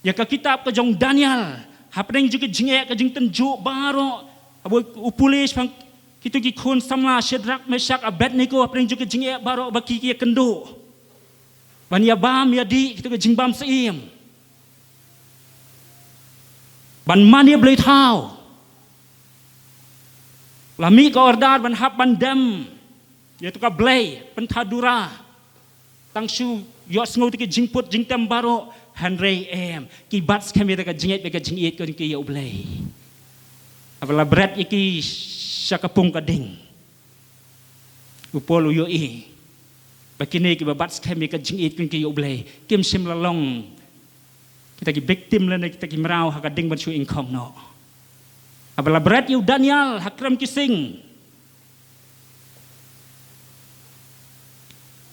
ïa ka kitab ka jong u Daniel, hapdeng jong ka jingeh, ka jingtynjuh baroh, haba u pule shaphang kito ki khun samla Shadrak, Meshak, Abednego, hapdeng jong ka jingeh baroh ba ki ki ïakynduh ban ïabam ïadih, kito ki jingbam syiem, ban man ïa blei thaw. La mih ka order ban hap ban dem ïa kato ka blei pynthadura. Tang shu ïohsngew ïa ki jingput jingtem baroh, hynrei em, ki bat skhem ïa ka jingngeit bad ka jingïeit ka jong ki ïa U Blei. Haba la bret ïa ki sha ka pung ka ding, u Paul u ïohi ba kine kiba bat skhem ïa ka jingïeit ka jong ki ïa U Blei, kim shym la long kita ki victim lane kita ki mraw ha ka ding ban shu ingkhong noh. Haba la bret ïa u Daniel ha krem ki sing,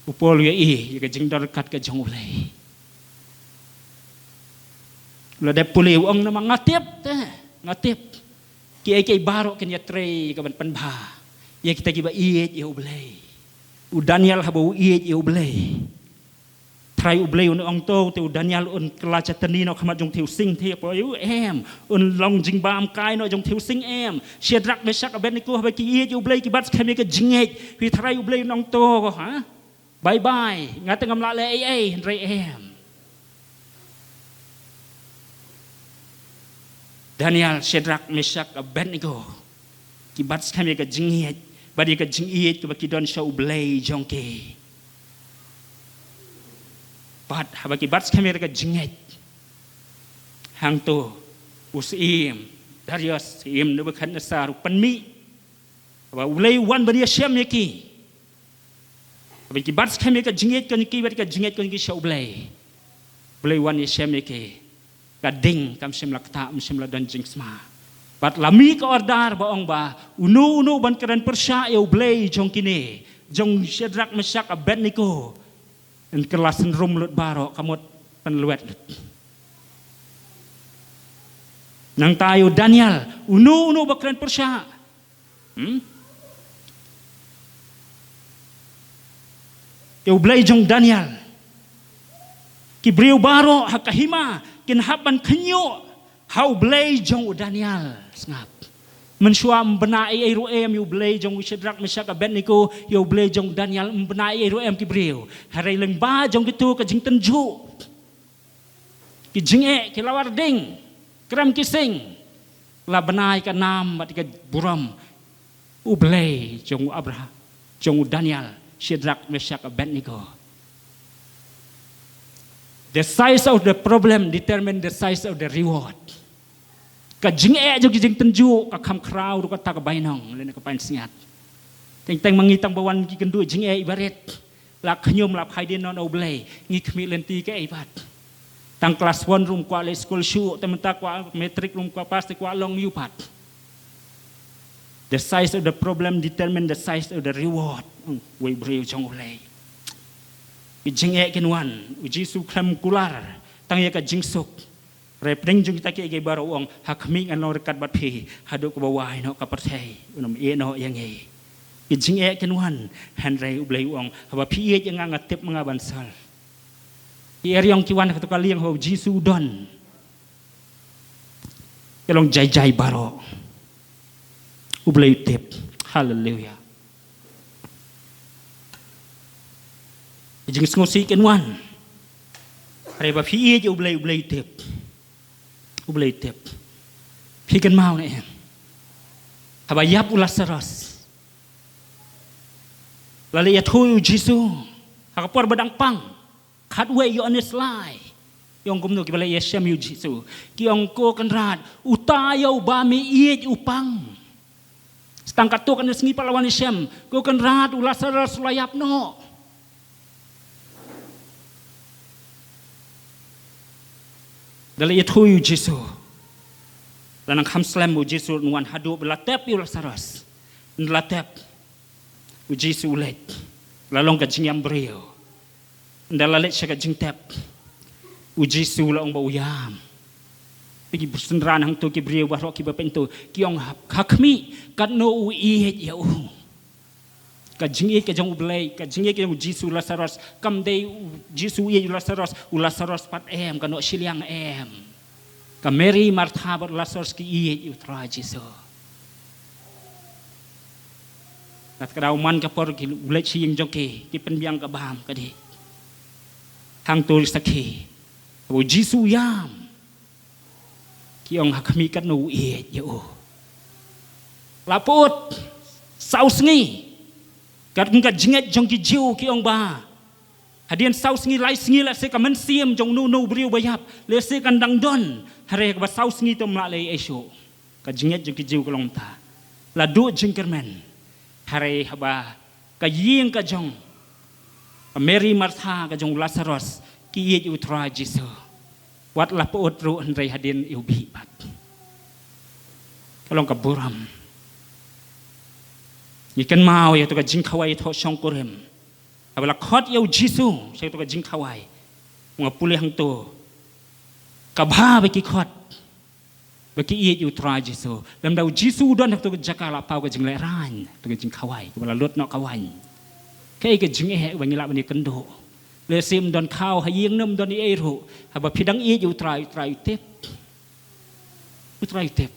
u Paul u ïohi ïa ka jingdon ryngkat ka jong U Blei. U la dep pule, u ong namar nga tip te, nga tip kiei kiei baroh kin ïatrei ïa ka ban pynbha ïa kita kiba ïeit ïa U Blei. U Daniel haba u ïeit ïa U Blei, Trai U Blei un ong to te u Daniel un kylla sha tyrni na khmat jong u thiew sing, te poi u em, un long jingbam kai na jong u thiew sing em. Shadrak, Meshak, Abednego haba ki ïeit ïa U Blei, ki bat skhem ïa ka jingngeit, phi Trai U Blei un ong to, ha? Bye bye, nga te ngam lah leh ei ei, hynrei em. Daniel, Shadrak, Meshak, Abednego, ki bat skhem ïa ka jingngeit bad ïa ka jingïeit kaba ki don sha U Blei jong ki. Bad haba ki bat skhem ïa ka jingngeit, hangto u syiem Darius, syiem Nebukhadnessar u pynmih ba U Blei u wan ban ïashem ïa ki. Haba ki bat skhem ïa ka jingïeit ka jong ki bad ka jingngeit ka jong ki sha U Blei, U Blei u wan ïashem ïa ki. Ka ding kam shym la ktah, kam shym la don jingsma. Bad la mih ka order ba ong ba uno uno ban kren pyrshah ïa U Blei jong kine, jong Shadrak, Meshak, Abednego, yn kylla synrum lut baroh, ka mut pynlwet lut. Nangta ïa u Daniel, uno uno ba kren pyrshah, hmm, ïa u Blei jong u Daniel. Ki briew baroh ha ka hima kin hap ban khynñiuh ha u Blei jong u Daniel. Sngap. Mynshuwa ym bna ei ei ruh em ïa u Blei jong u Shadrak, Meshak, Abednego, ïa u Blei jong u Daniel, ym bna ei ei ruh em ki briew. Hynrei lyngba jong kito ka jingtynjuh, ki jingeh, ki lawar ding, krem ki sing, la bna ïa ka nam bad ïa ka burom u Blei jong u Abraham, jong u Daniel, Shadrak, Meshak, Abednego. The size of the problem determine the size of the reward. Ka jingeh jong ki jingtynjuh ka kham khraw ruh kata ka bainong lane ka pansngiat. Teng teng ma ngi tang ba wan ki kynduh jingeh ibarit, la khñium, la phai dien noh na u Blei, ngi khmih lynti kaei pat. Tang klas one ruh ym kwah leit skul shuh, te mynta kwah matric ruh ym kwah pass, te kwah long ïa u pat. The size of the problem determine the size of the reward. Hmm, wei briew jong u Blei. Ki jingeh kin wan, u Jisu khlem kular tang ïa ka jingsuk. Hynrei pdeng jong kita kiei kiei baroh u ong, ha khmih ngan long ryngkat bad phi haduh kaba wai noh ka pyrthei. Un ym ïeh noh ïa ngi. Ki jingeh kin wan, hynrei u Blei u ong, haba phi ïeit ïa nga, nga tip ma nga ban solve. Ki eriong ki wan ha kato ka liang haba u Jisu u don. Ki long jai jai baroh. U Blei u tip. Haleluia. Jingsngewsih kin wan. Hynrei ba phi ïeit ïa u Blei, u Blei u tip. U Blei u tip. Phi kynmaw ne em, haba ïap u Lasaros, la leit ïathuh ïa u Jisu ha ka por ba dang pang. Khatwei Ïoannis lai. Ki ong kumno kiba leit ïashem ïa u Jisu? Ki ong, ko Kynrad, uta ïa uba me ïeit u pang. Sa tang katto katne sngi pat la wan ïashem. Ko Kynrad, u Lasaros u la ïap noh. Da la ïathuh ïa u Jisu, la nang kham slem u Jisu, un wan haduh ba la tep ïa u Lasaros. Ynda la tep, u Jisu u leit. La long ka jingïam briew. Ynda la leit sha ka jingtep, u Jisu la ong ba u ïam. Ki synran hangto, ki briew baroh kiba peit to, ki ong, ha khmih katno u ïeit ïa u. Ka jingïeit ka jong u Blei, ka jingïeit ka jong u Jisu, Lasaros, kam dei u Jisu u ïeit u Lasaros, u Lasaros pat em, ka noh shiliang em. Ka Mary, Martha bad u Lasaros ki ïeit ïa u Trai Jisu. Kat ka daw man ka por ki leit sha ïing jong ki, ki pynbiang ka bam ka dih. Hangto ki sakhi, u Jisu u ïam. Ki ong, ha khmih katno u ïeit ïa u. La put saw sngi. Katkum ka jingngeit jong ki Jiw ki ong ba hadien saw sngi, lai sngi, lehse ka mynsiem jong uno uno u briew ba ïap, lehse kan dang don. Hynrei kaba saw sngi te ym lah leh ei ei shuh. Ka jingngeit jong ki Jiw ka long mynta. La duh jingkyrmen. Hynrei haba ka ïing ka jong ka Mary, Martha, ka jong u Lasaros ki ïeit ïa u Trai Jisu, wat la pyut ruh, hynrei hadien ïa u bih pat. Ka long ka burom. Ngi kynmaw ïa kato ka jingkhawai thoh shongkurim. Haba la khot ïa u Jisu sha kato ka jingkhawai, nga pule hangto, ka bha ba ki khot ba ki ïeit ïa u Trai Jisu. Lymda u Jisu u don ha kato ka jaka, la paw ka jinglehrain, kato ka jingkhawai kaba la lut noh ka waiñ. Kaei ka jingeh ba ngi lah ban ïakynduh? Lehse ym don khaw ha ïing ne ym don ei ei ruh, haba phi dang ïeit ïa u Trai, u Trai u tip. U Trai u tip.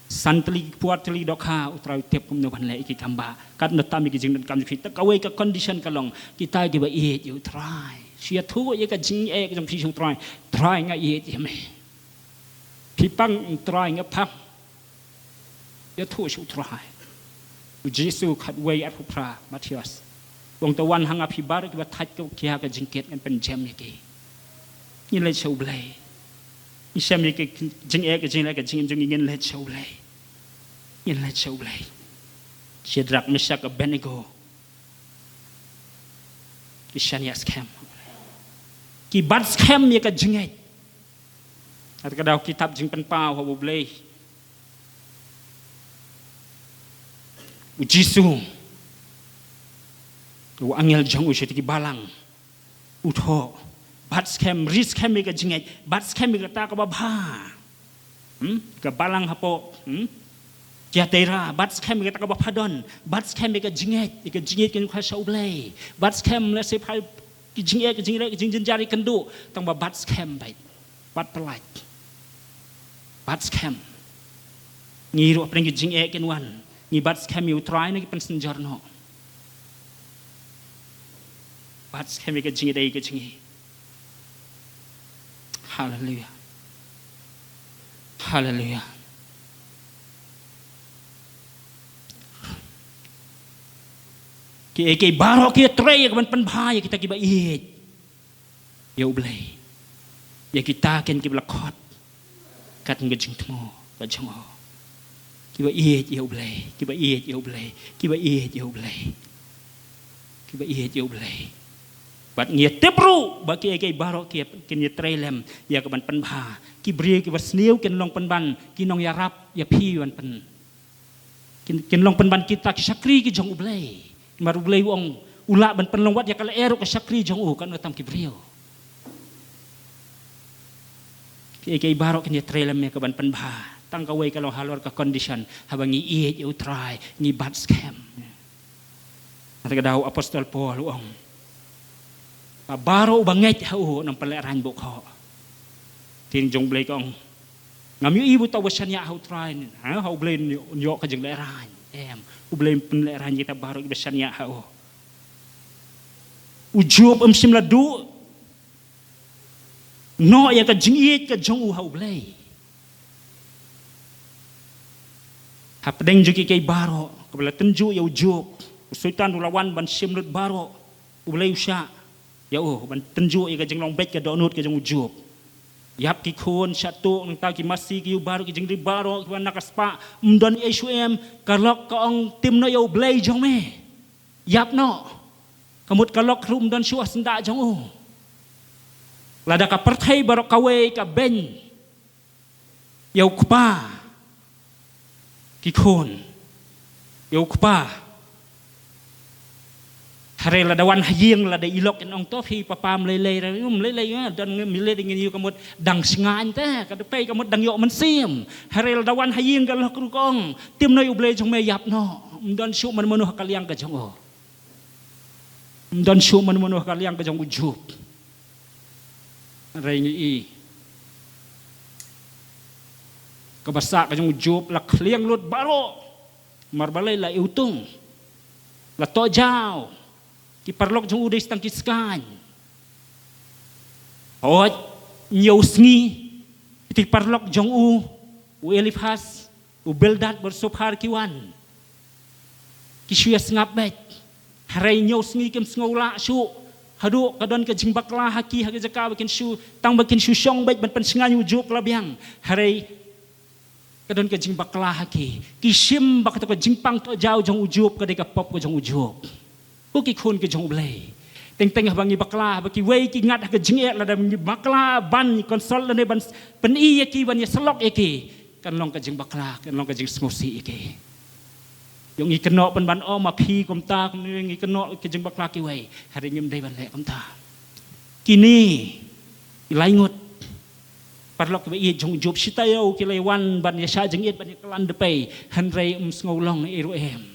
San tylli, por tylli dohkha, u Trai u tip kumno ban leh ïa ki kam ba, katno tam ïa ki jingdonkam jong phi. Te kawei ka condition ka long, kita kiba ïeit ïa u Trai, shu ïathuh ïa ka jingeh ka jong phi sha u Trai. Trai, nga ïeit ïa me. Phi pang, Trai, nga pang. Ïathuh sha u Trai. U Jisu khatwei arphew phra, Mathaios, u ong, to wan ha nga phi baroh kiba thait ka, kia ka jingkit, ngan pynjem ïa ki. Ngin leit sha u Blei. Ngin shem ïa ka jingeh, ka jingleh, ka jingim jong ngi, ngin leit sha u Blei. Ngin leit sha u Blei. Shadrak, Meshak, Abednego ki shaniah skhem. Ki bat skhem ïa ka jingngeit. Kat ka daw kitab Jingpynpaw, haba u Blei, u Jisu, u angel jong u sha ki balang, u thoh, bat skhem, ri skhem ïa ka jingngeit, bat skhem ïa kata kaba bha. Hmm? Ka balang hapoh, hmm? Thyatira, bat skhem ïa kata kaba pha don, bat skhem ïa ka jingngeit, ïa ka jingngeit kaba khraw sha U Blei. Bat skhem lehse pha ki jingeh, ki jingreh, ki jingjynjar ïa kynduh, tang ba bat skhem beit. Bat pyllait. Bat skhem. Ngi ruh hapdeng ki jingeh kin wan, ngi bat skhem ïa U Trai, ne ki pynsynjor noh. Bat skhem ïa ka jingïadei, ïa ka jingngeit. Haleluya. Haleluya. Kiei kiei baroh ki ïatrei ïa ka ban pynbha ïa kita kiba ïeit ïa U Blei, ïa kita kin kiba la khot katkum ka jingthmu ka jong U. Kiba ïeit ïa U Blei, kiba ïeit ïa U Blei, kiba ïeit ïa U Blei, kiba ïeit ïa U Blei. Bad ngi ïatip ruh ba kiei kiei baroh ki, kin ïatrei lem ïa ka ban pynbha. Ki briew kiba sniew kin long pynban ki nongïarap ïa phi ban pyn, kin, kin long pynban kita ki shakri ki jong U Blei. Namar U Blei u ong u lah ban pynlong wat ïa ka lyer ruh ka shakri jong u, katno tam ki briew. Kiei kiei baroh kin ïatrei lem ïa ka ban pynbha. Tang kawei ka long halor ka condition, haba ngi ïeit ïa U Trai, ngi bat skhem. Nangta ka dei u apostol Paul u ong, ba baroh uba ngeit ha u un ym pynlehraiñ bok khoh. Ktien jong U Blei ka ong, ngam ïohi ba uta uba shaniah ha U Trai, ha, ha U Blei un ïoh ka jinglehraiñ. Em, U Blei un pynlehraiñ kita baroh kiba shaniah ha u. U Job um shym la duh noh ïa ka jingïeit ka jong u ha U Blei. Hapdeng jong kiei kiei baroh kaba la tynjuh ïa u Job, u Soitan u la wan ban shim lut baroh. U Blei u shah ïa u ban tynjuh ïa ka jinglong beit ka dohnud ka jong u Job. Ïap ki khun, shah tuh, nangta ki masi, ki ïew baroh, ki jingri baroh kiba na ka spah, ym don ei shuh em. Ka lok ka ong, tim noh ïa U Blei jong me, ïap noh. Ka mut ka lok ruh ym don shuh ha syndah jong u. Lada ka pyrthei baroh kawei ka beiñ ïa u kpa, ki khun, ïa u kpa, hynrei lada wan ha ïing, lada i lok in ong, to phi papa, ym lei lei re, ym lei lei, eh, don ngim lei lei, ngin ïoh, ka mut dang shngaiñ te, ka dei pei ka mut dang ïoh mynsiem. Hynrei lada wan ha ïing ka lok ruh ka ong, tim noh ïa U Blei jong me, ïap noh. Ym don shuh mano mano ha ka liang ka jong u. Ym don shuh mano mano ha ka liang ka jong u Job. Hynrei ngi i kaba sah ka jong u Job la khlieng lut baroh. Namar balei? La iwtung, la tohjaw. Ki paralok jong u dei tang ki skaiñ. Hooid, hynñiew sngi, kita ki paralok jong u, u Eliphas, u Bildad bad u Sophar ki wan. Ki shu ïa sngap beit. Hynrei hynñiew sngi kim sngew lah shuh. Haduh ka don ka jingbakla ha ki, ha ka jaka ba kin shu, tang ba kin shu shong beit ban pynshngaiñ u Job ka la biang. Hynrei ka don ka jingbakla ha ki. Ki shim ba kato ka jingpang tohjaw jong u Job ka dei ka pop ka jong u Job. Ko ki khun ki jong U Blei, teng teng haba ngi bakla, haba kiwei ki ngat ha ka jingeh, lada ngi bakla ban consult lane ban pyni ïa ki, ban ïasyllok ïa ki, kan long ka jingbakla, kan long ka jingsngewsih ïa ki. Ïoh ngi kynnoh pynban, oh ma phi kumta kumne, ngi kynnoh ka jingbakla kiwei. Hynrei ngim dei ban leh kumta. Kine ki lai ngut paralok kiba ïeit jong u Job, shi taïew ki la wan ban ïa shah jingit, ban ïa kylliang da pei, hynrei ym sngew long ei ruh em.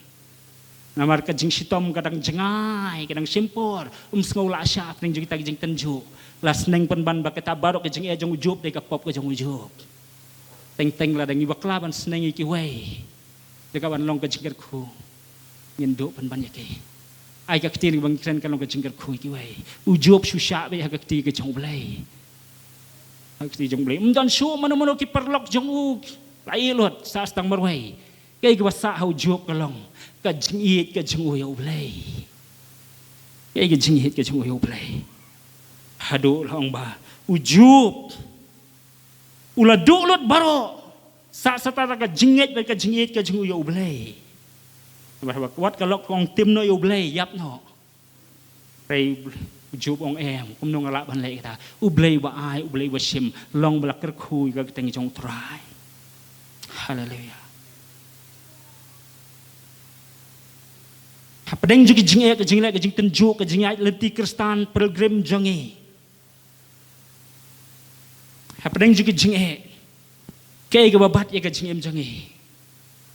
Namar ka jingshitom ka dang jngai, ka dang shim por, ym sngew lah shah hapdeng jong kita ki jingtynjuh. La sneng pynban ba kita baroh ka jingeh jong u Job dei ka pop ka jong u Job. Teng teng lada ngi bakla ban sneng ïa kiwei, da kaba long ka jingkyrkhu, ngin duh pynban ïa ki. Ai ka ktien kaba ngi kren kan long ka jingkyrkhu ïa kiwei. U Job shu shah beit ha ka kti ka jong U Blei. Ha ka kti jong U Blei. Ym don shuh mano mano ki paralok jong u. La ïeh lut, sah tang marwei. Kaei kaba sah ha u Job ka long ka jingïeit ka jong u ïa U Blei. Kaei ka jingïeit ka jong u ïa U Blei. Haduh la ong ba u Job u la duh lut baroh, sah sata da ka jingngeit bad ka jingïeit ka jong u ïa U Blei. Namar haba wat ka lok ka ong tim noh ïa U Blei, ïap noh. Hynrei u Job u ong em, kumno nga lah ban leh kita. U Blei uba ai, U Blei uba shim, long ba la kyrkhu ïa ka kyrteng jong U Trai. Haleluya. Hapdeng jong ki jingeh, ka jingleh, ka jingtynjuh, ka jingïaid lynti Khristan, pilgrim jong ngi. Hapdeng jong ki jingeh, kaei kaba bat ïa ka jingim jong ngi?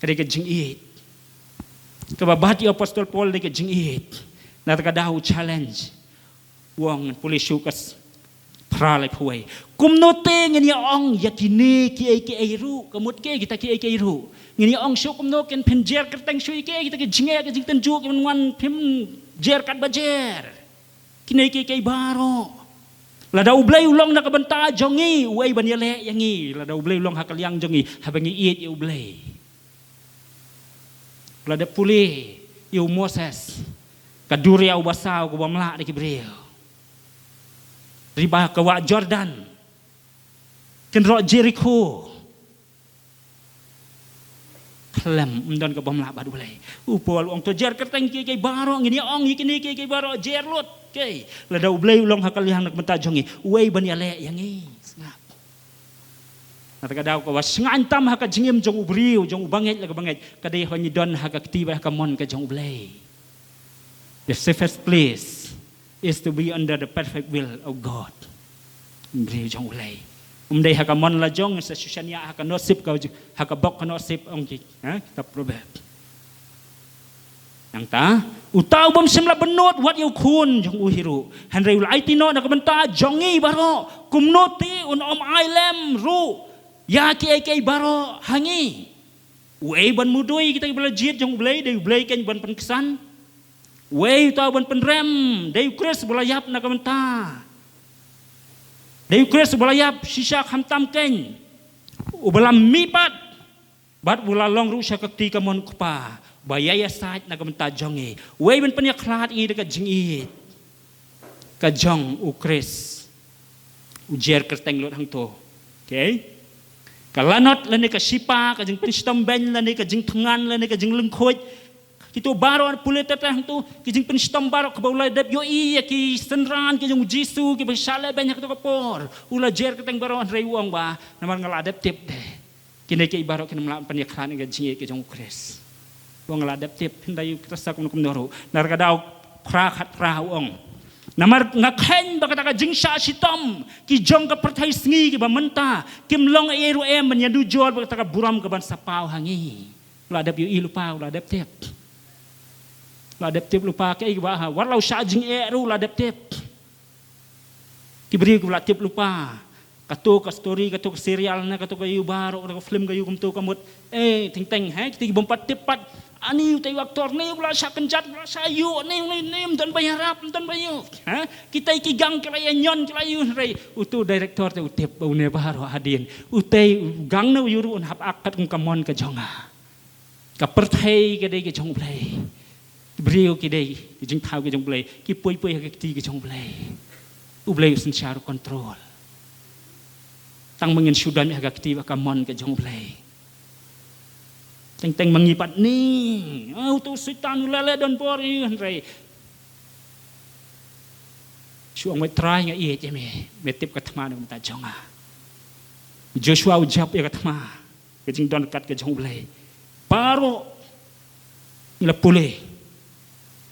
Ka dei ka jingïeit. Kaba bat ïa u Apostol Paul dei ka jingïeit. Na kata ka daw u challenge. U ong, pule shuh ka s-, phra lai phew wei. Kumno te ngin ïa ong ïa kine kiei kiei ruh, ka mut kiei kita kiei kiei ruh. Ngin ïa ong shuh kumno, kin phin jer kyrteng shuh ïa kiei kita ki jingeh ki jingtynjuh kiban wan, phim jer katba jer. Kine kiei kiei baroh. Lada U Blei u long na ka bynta jong ngi, uei ban ïaleh ïa ngi? Lada U Blei u long ha ka liang jong ngi, haba ngi ïeit ïa U Blei. Lada pule ïa u Moses, ka duriaw basaw kaba mlah da ki briew. Riba ka wah Jordan. Kynroh Jerikho. Khlem, ym don kaba mlah bad U Blei. U Paul u ong to jer kyrteng kiei kiei baroh, ngin ïa ong ïa kine kiei kiei baroh jer lut. Kiei, lada U Blei u long ha ka liang na ka bynta jong ngi, uei ban ïaleh ïa ngi? Sngap. Na kata ka daw kaba shngaiñ tam ha ka jingim jong u briew, jong u bangeit la ka bangeit, ka dei haba ngi don ha ka kti bad ha ka mon ka jong U Blei. The safest place is to be under the perfect will of God. Briew jong U Blei. Um dei ha ka mon la jong, sa shu shaniah ha ka Nohsip ka, ha ka bok ka Nohsip, ong ki, ha, kitab Proverb. Nangta, uta u bym shym la bynnud wat ïa u khun jong u hi ruh. Hynrei u la aiti noh na ka bynta jong ngi baroh. Kumno te un ym ailem ruh ïa kiei kiei baroh ha ngi? Uei ban mudui kita kiba la jied jong U Blei, dei U Blei keiñ ban pynksan. Uei uta u ban pynrem, dei U Khrist uba la ïap na ka bynta. Dei U Khrist uba la ïap shisha khamtam keiñ. Uba la mih pat. Bad u la long ruh sha ka kti kamon u Kpa, ba ïa ïasaid na ka bynta jong ngi. Wei ban pynïakhlad ïa ngi da ka jingïeit ka jong u Khrist. U jer kyrteng lut hangto. Okay? Ka lanot lane ka shipa, ka jingpynshitom beiñ lane ka jingthngan lane ka jinglyngkhuid. Kito baroh pule tete hangto, ki jingpynshitom baroh kaba u la dep ïohi ïa ki synran ki jong u Jisu kiba shah leh beiñ ha kato ka por. U la jer kyrteng baroh hynrei u ong ba namar nga la dep tip de. Kine kiei baroh kin ym lah pynïakhlad ïa ka jingïeit ka jong u Khrist. Ba nga la dep tip, hynrei u Khrist sa kumno kumno ruh. Naduh ka daw phra khat phra u ong. Namar nga kheiñ ba kata ka jingshah shitom ki jong ka pyrthei sngi kiba mynta kim long ei ruh em ban ïanujor bad kata ka burom kaban sa paw ha ngi. U la dep ïohi lypa, u la dep tip. U la dep tip lypa kaei kaba ha. Wat la u shah jingeh ruh u la dep tip. Ki briew kiba la tip lypa. Kato ka story, kato ka serial ne, kato ka ïu baroh, kato ka film ka ïu kumto ka mut. Eh, teng teng, eh, kita ki bym pat tip pat. Ani utei u actor ne, u la shah kynjat, u la shah ïuh, ne, ne, ne, ym don ba ïarap, ym don ba ïuh. Eh, kitei ki gang ki la ïa ñion, ki la ïuh hynrei. Uto u director te u tip ba une baroh hadien. Utei u gang ne u ïuh ruh un hap act kat kum ka mon ka jong nga. Ka pyrthei ka dei ka jong U Blei. Ki briew ki dei ki jingthaw ka jong U Blei. Ki poi poi ha ka kti ka jong U Blei. U Blei u synshar u control. Tang ma ngin shu don ha ka kti bad ka mon ka jong U Blei. Teng teng ma ngi pat ni. Ah, uto u Soitan u leh leh don bor ïa u hynrei. Shu ong, Trai nga ïeit ïa me. Me tip ka thma na ka bynta jong nga. Joshua u jop ïa ka thma. Ka jingdon ryngkat ka jong U Blei. Baroh ngi la pule.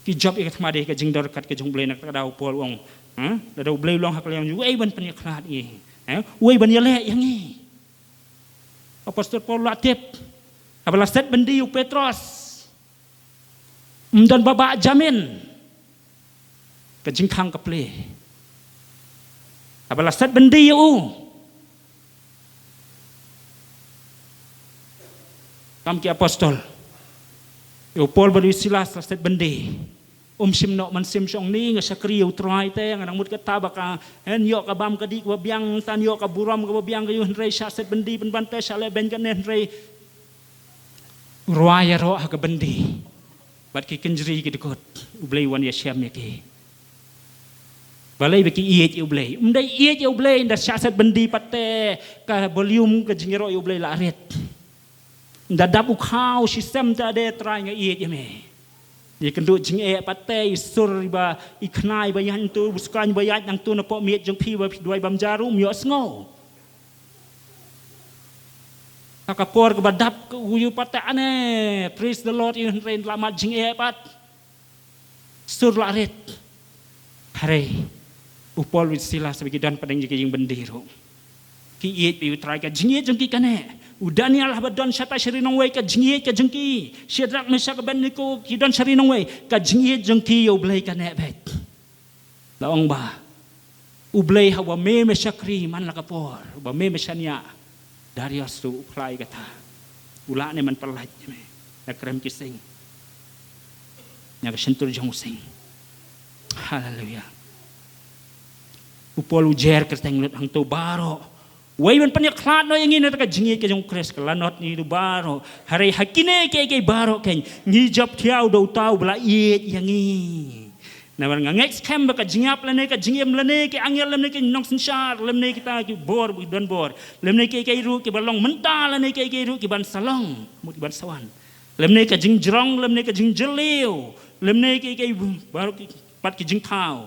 Ki jop ïa ka thma dei ka jingdon ryngkat ka jong U Blei, na kata ka daw u Paul u ong. Ha? Lada U Blei u long ha ka liang jong ngi, uei ban pynïakhlad ïa ngi? Ha? Uei ban ïaleh ïa ngi? Apostol Paul u la tip. Haba la set byndi u Petros. Ym don ba bah jamin. Ka jingkhang ka plie. Haba la set byndi ïa u. Kam ki apostol. Ïa u Paul bad u Silas la set byndi. Um shim noh mynsiem, shong ni nga shakri ïa u Trai te, nga nang mut kata ba ka, eh, ïoh ka bam ka dih kaba biang, tan ïoh ka burom kaba biang, ka ïoh hynrei shah set byndi pynban te, shah leh beiñ kane hynrei. Rwai ïaroh ha ka byndi. Bad ki kynjri ki dkut, U Blei u wan ïashem ïa ki. Balei? Ba ki ïeit ïa U Blei. Ym dei ïeit ïa U Blei, ynda shah set byndi pat te ka volume ka jingïaroh ïa U Blei la rit. Ynda dap u khaw shisem te, ade Trai nga ïeit ïa me. Ïa kynduh jingeh pat te, i sur iba, i khnai ba ïaid nangtu, u skaiñ ba ïaid nangtu napoh miej jong phi ba phi duwai bam jarum, ïoh sngew. Ha ka por kaba dap ka u ïu pat te ane, praise the Lord, ïu hynrei la mat jingeh pat. Sur la rit. Hynrei u Paul bad Silas ba ki don pat ïa ka jingbyndi ruh. Ki ïeit beit ïa u Trai, ka jingïeit jong ki ka neh. U Daniel haba don shatai sha ri nongwei, ka jingïeit ka jong ki. Shadrak, Meshak, Abednego ki don sha ri nongwei, ka jingïeit jong ki ïa u Blei ka neh beit. La ong ba u Blei haba me me shakri man la ka por, ba me me shaniah, Darius ruh u khlaiñ kata. U lah ne man pyllait ïa me na krem ki sing, na ka shyntur jong u sing. Haleluya. U Paul u jer kyrteng lut hangto baroh. Wei ban pynïakhlad noh ïa ngi na ka jingïeit ka jong u Khrist, ka lanot ngi ruh baroh. Hynrei ha kine kiei kiei baroh kein ngi jop thiaw da uta uba la ïeit ïa ngi. Namar nga ngeit skhem ba ka jingïap lane ka jingim lane ki angel lane ki nongsynshar lane kita ki bor ba ki don bor lane kiei kiei ruh kiba long mynta lane kiei kiei ruh kiban sa long, mut kiban sa wan. Lane ka jingjrong lane ka jingjylliew lane kiei kiei baroh ki, pat ki jingthaw,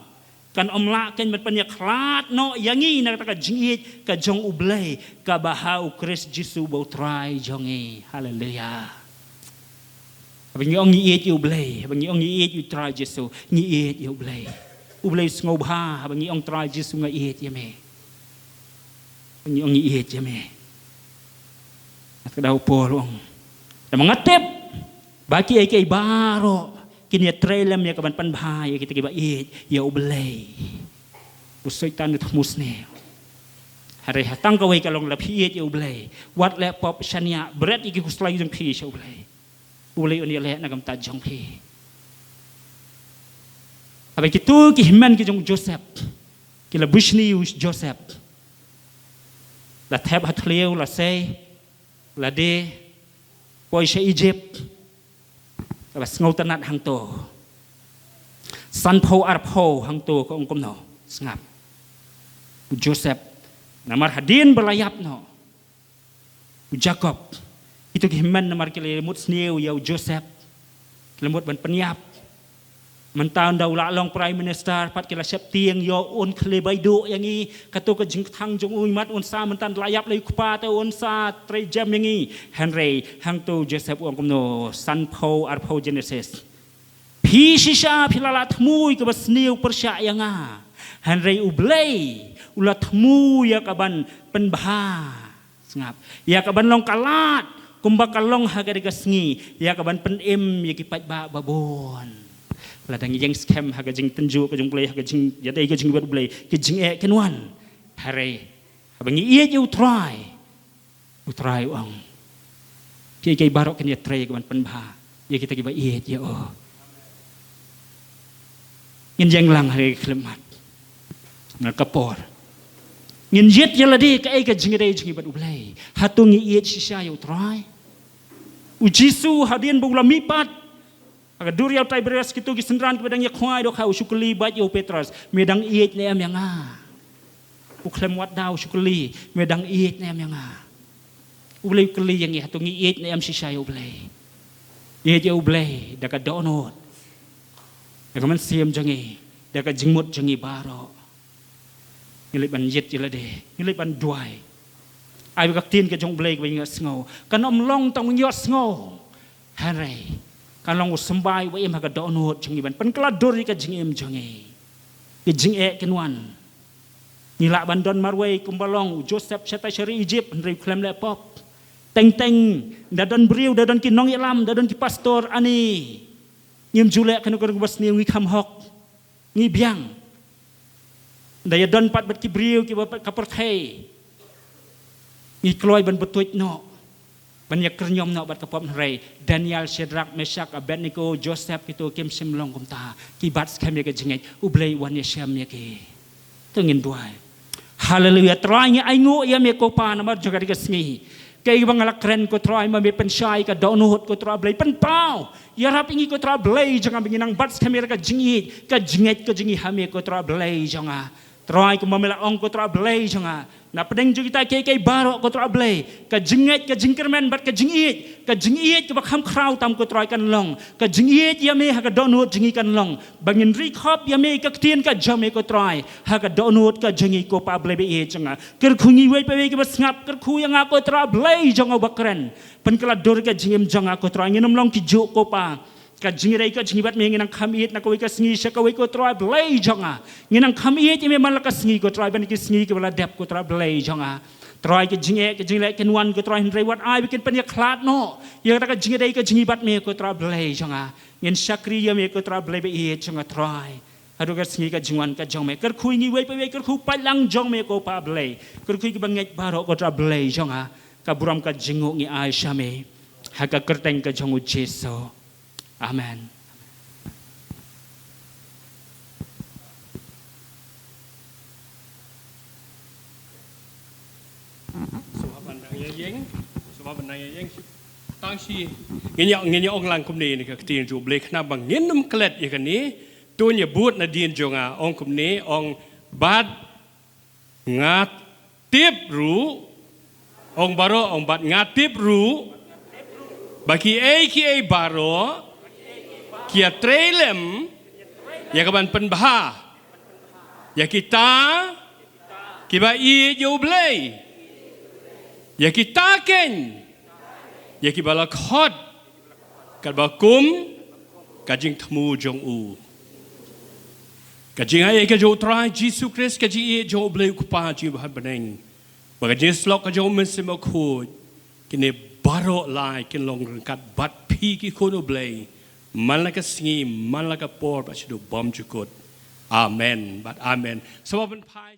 kan ym lah kein ban pynïakhlad noh ïa ngi na kata ka jingïeit ka jong u Blei kaba ha u Khrist Jisu ba u Trai jong ngi. Haleluya. Haba ngi ong ngi ïeit ïa u Blei, haba ngi ong ngi ïeit ïa u Trai Jisu, ngi ïeit ïa u Blei. U Blei u sngewbha haba ngi ong, Trai Jisu, nga ïeit ïa me. Haba ngi ong ngi ïeit ïa me. Ngat ka daw u Paul u ong, namar nga tip ba kiei kiei baroh kin ïatrei lem ïa kaban pynbha ïa kita kiba ïeit ïa u Blei. U Soitan u thmu sniew. Hynrei ha tang kawei ka long, lada phi ïeit ïa u Blei, wat leh pop, shaniah, bret ïa ki khuslai jong phi sha u Blei. U Blei un ïaleh na ka bynta jong phi. Haba kito ki hynmen ki jong u Joseph ki la bushni ïa u Joseph, la thep ha thliew, la sei, la die, poi sha Egypt. Kaba sngewtynnat hangto, sanphew arphew hangto ka ong kumno? Sngap. U Joseph, namar hadien ba la ïap noh u Jakob, kito ki hynmen namar ki la mut sniew ïa u Joseph, ki la mut ban pynïap. Mynta ynda u la long Prime Minister pat ki la sheptieng ïa u, un khlei baiduh ïa ngi. Kato ka jingkthang jong u, imat un sa mynta ynda la ïap lei u kpa te un sa trei jem ïa ngi. Hynrei hangto u Joseph u ong kumno? Sanphew arphew, Genesis. Phi shisha phi la lah thmu ïa kaba sniew pyrshah ïa nga, hynrei u Blei u la thmu ïa kaban pynbha. Sngap. Ïa kaban long ka lad kumba ka long ha katei ka sngi, ïa kaban pynim ïa ki paidbah babun. Lada ngi ïeng skhem ha ka jingtynjuh ka jong u Blei, ha ka jingïadei ka jong u Blei, ki jingeh kin wan. Hynrei haba ngi ïeit ïa u Trai, u Trai u ong, kiei kiei baroh kin ïatrei ïa kaban pynbha ïa kita kiba ïeit ïa u. Ngin ïeng lang ha ka khyllipmat. Na ka por ngin ïeit ïa lade, kaei ka jingïadei jong ngi bad u Blei? Hato ngi ïeit shisha ïa u Trai? U Jisu hadien ba u la mihpat ha ka duriaw Tiberias, kito ki synran kiba dang ïakhwai dohkha, u shu kylli beit ïa u Petros, me dang ïeit ne em ïa nga? U khlem wad daw, u shu kylli, me dang ïeit ne em ïa nga? U Blei u kylli ïa ngi, hato ngi ïeit ne em shisha ïa u Blei? Ïeit ïa u Blei da ka dohnud, da ka mynsiem jong ngi, da ka jingmut jong ngi baroh. Ngi leit ban ïeit ïa lade, ngi leit ban duwai. Ai ba ka ktien ka jong u Blei kaba ngi ïohsngew kan ym long tang ba ngi ïohsngew, hynrei kan long u symbai uba im ha ka dohnud jong ngi ban pynkylla dur ïa ka jingim jong ngi. Ki jingeh kin wan. Ngi lah ban don marwei kumba long u Joseph shatai sha ri Egypt, hynrei u khlem leh pop. Teng teng da don briew, da don ki nongïalam, da don ki pastor, ani ngim ju leh kano kano kaba sniew, ngi kham hok, ngi biang. Da ïa don pat bad ki briew kiba pat ka pyrthei, ngi kloi ban btuid noh, ban ïa kyrñiom noh bad ka pop, hynrei Daniel, Shadrak, Meshak, Abednego, Joseph, kito kim shym long kumta. Ki bat skhem ïa ka jingngeit, u Blei u wan ïashem ïa ki. To ngin duwai. Haleluya. Trai, ngi ainguh ïa me ko Pa namar jong katei ka sngi. Kaei ba nga la kren ko Trai, ma me pynshai ka dohnud ko Trai Blei, pynpaw ïarap ïa ngi ko Trai Blei jong nga, ba ngin nang bat skhem ïa ka jingngeit, ka jingngeit ka jong ngi ha me ko Trai Blei jong nga. Trai, kumba me la ong ko Trai Blei jong nga, na pdeng jong kita kiei kiei baroh ko Trai Blei, ka jingngeit, ka jingkyrmen bad ka jingïeit, ka jingïeit kaba kham khraw tam ko Trai kan long. Ka jingïeit ïa me ha ka dohnud jong ngi kan long, ba ngin ri khop ïa me, ka ktien ka jong me ko Trai, ha ka dohnud ka jong ngi ko Pa Blei ba ïeit jong nga. Kyrkhu ngi wei pa wei kiba sngap, kyrkhu ïa nga ko Trai Blei jong nga uba kren. Pynkylla dur ka jingim jong nga ko Trai, ngin ym long kijuh ko Pa. Ka jingïadei ka jong ngi bad me ngin nang kham ïeit na kawei ka sngi sha kawei ko Trai Blei jong nga. Ngin nang kham ïeit ïa me man la ka sngi ko Trai, ban ki sngi kiba la dep ko Trai Blei jong nga. Trai, ka jingeh, ka jingleh kin wan, ko Trai, hynrei wat ai ba kin pynïakhlad noh ïa kata ka jingïadei ka jingïabat me, ko Trai Blei jong nga. Ngin shakri ïa me, ko Trai Blei ba ïeit jong nga, Trai. Haduh ka sngi ka jingwan ka jong me, kyrkhu ïa ngi uwei pa uwei, kyrkhu paidlang jong me, ko Pa Blei. Kyrkhu ïa kiba ngeit baroh, ko Trai Blei jong nga. Ka burom ka jingnguh ngi ai sha me ha ka kyrteng ka jong U Jisu. Amen. Sngewbha ban dang ïa ïeng, sngewbha ban dang ïa ïeng. Tang shi ngin ïa, ngin ïa ong lang kumne na ka ktien jong U Blei, khnang ba ngin ym klet ïa kane. To ngin ïa bud nadien jong nga, ong kumne, ong bad nga tip ruh, ong baroh, ong bad nga tip ruh ba kiei kiei baroh ki ïatrei lem ïa ka ban pynbha ïa kita kiba ïeit ïa U Blei, ïa kita keiñ, ïa kiba la khot katba kum ka jingthmu jong u. Ka jingaiei ka jong U Trai Jisu Khrist, ka jingïeit jong U Blei U Kpa jong ngi ba ha bneng, bad ka jingïasyllok ka jong U Mynsiem Bakhuid, kine baroh lai kin long ryngkat bad phi ki khun U Blei, man la ka sngi, man la ka por, bad shaduh bymjukut. Amen bad amen. Sngewbha ban phai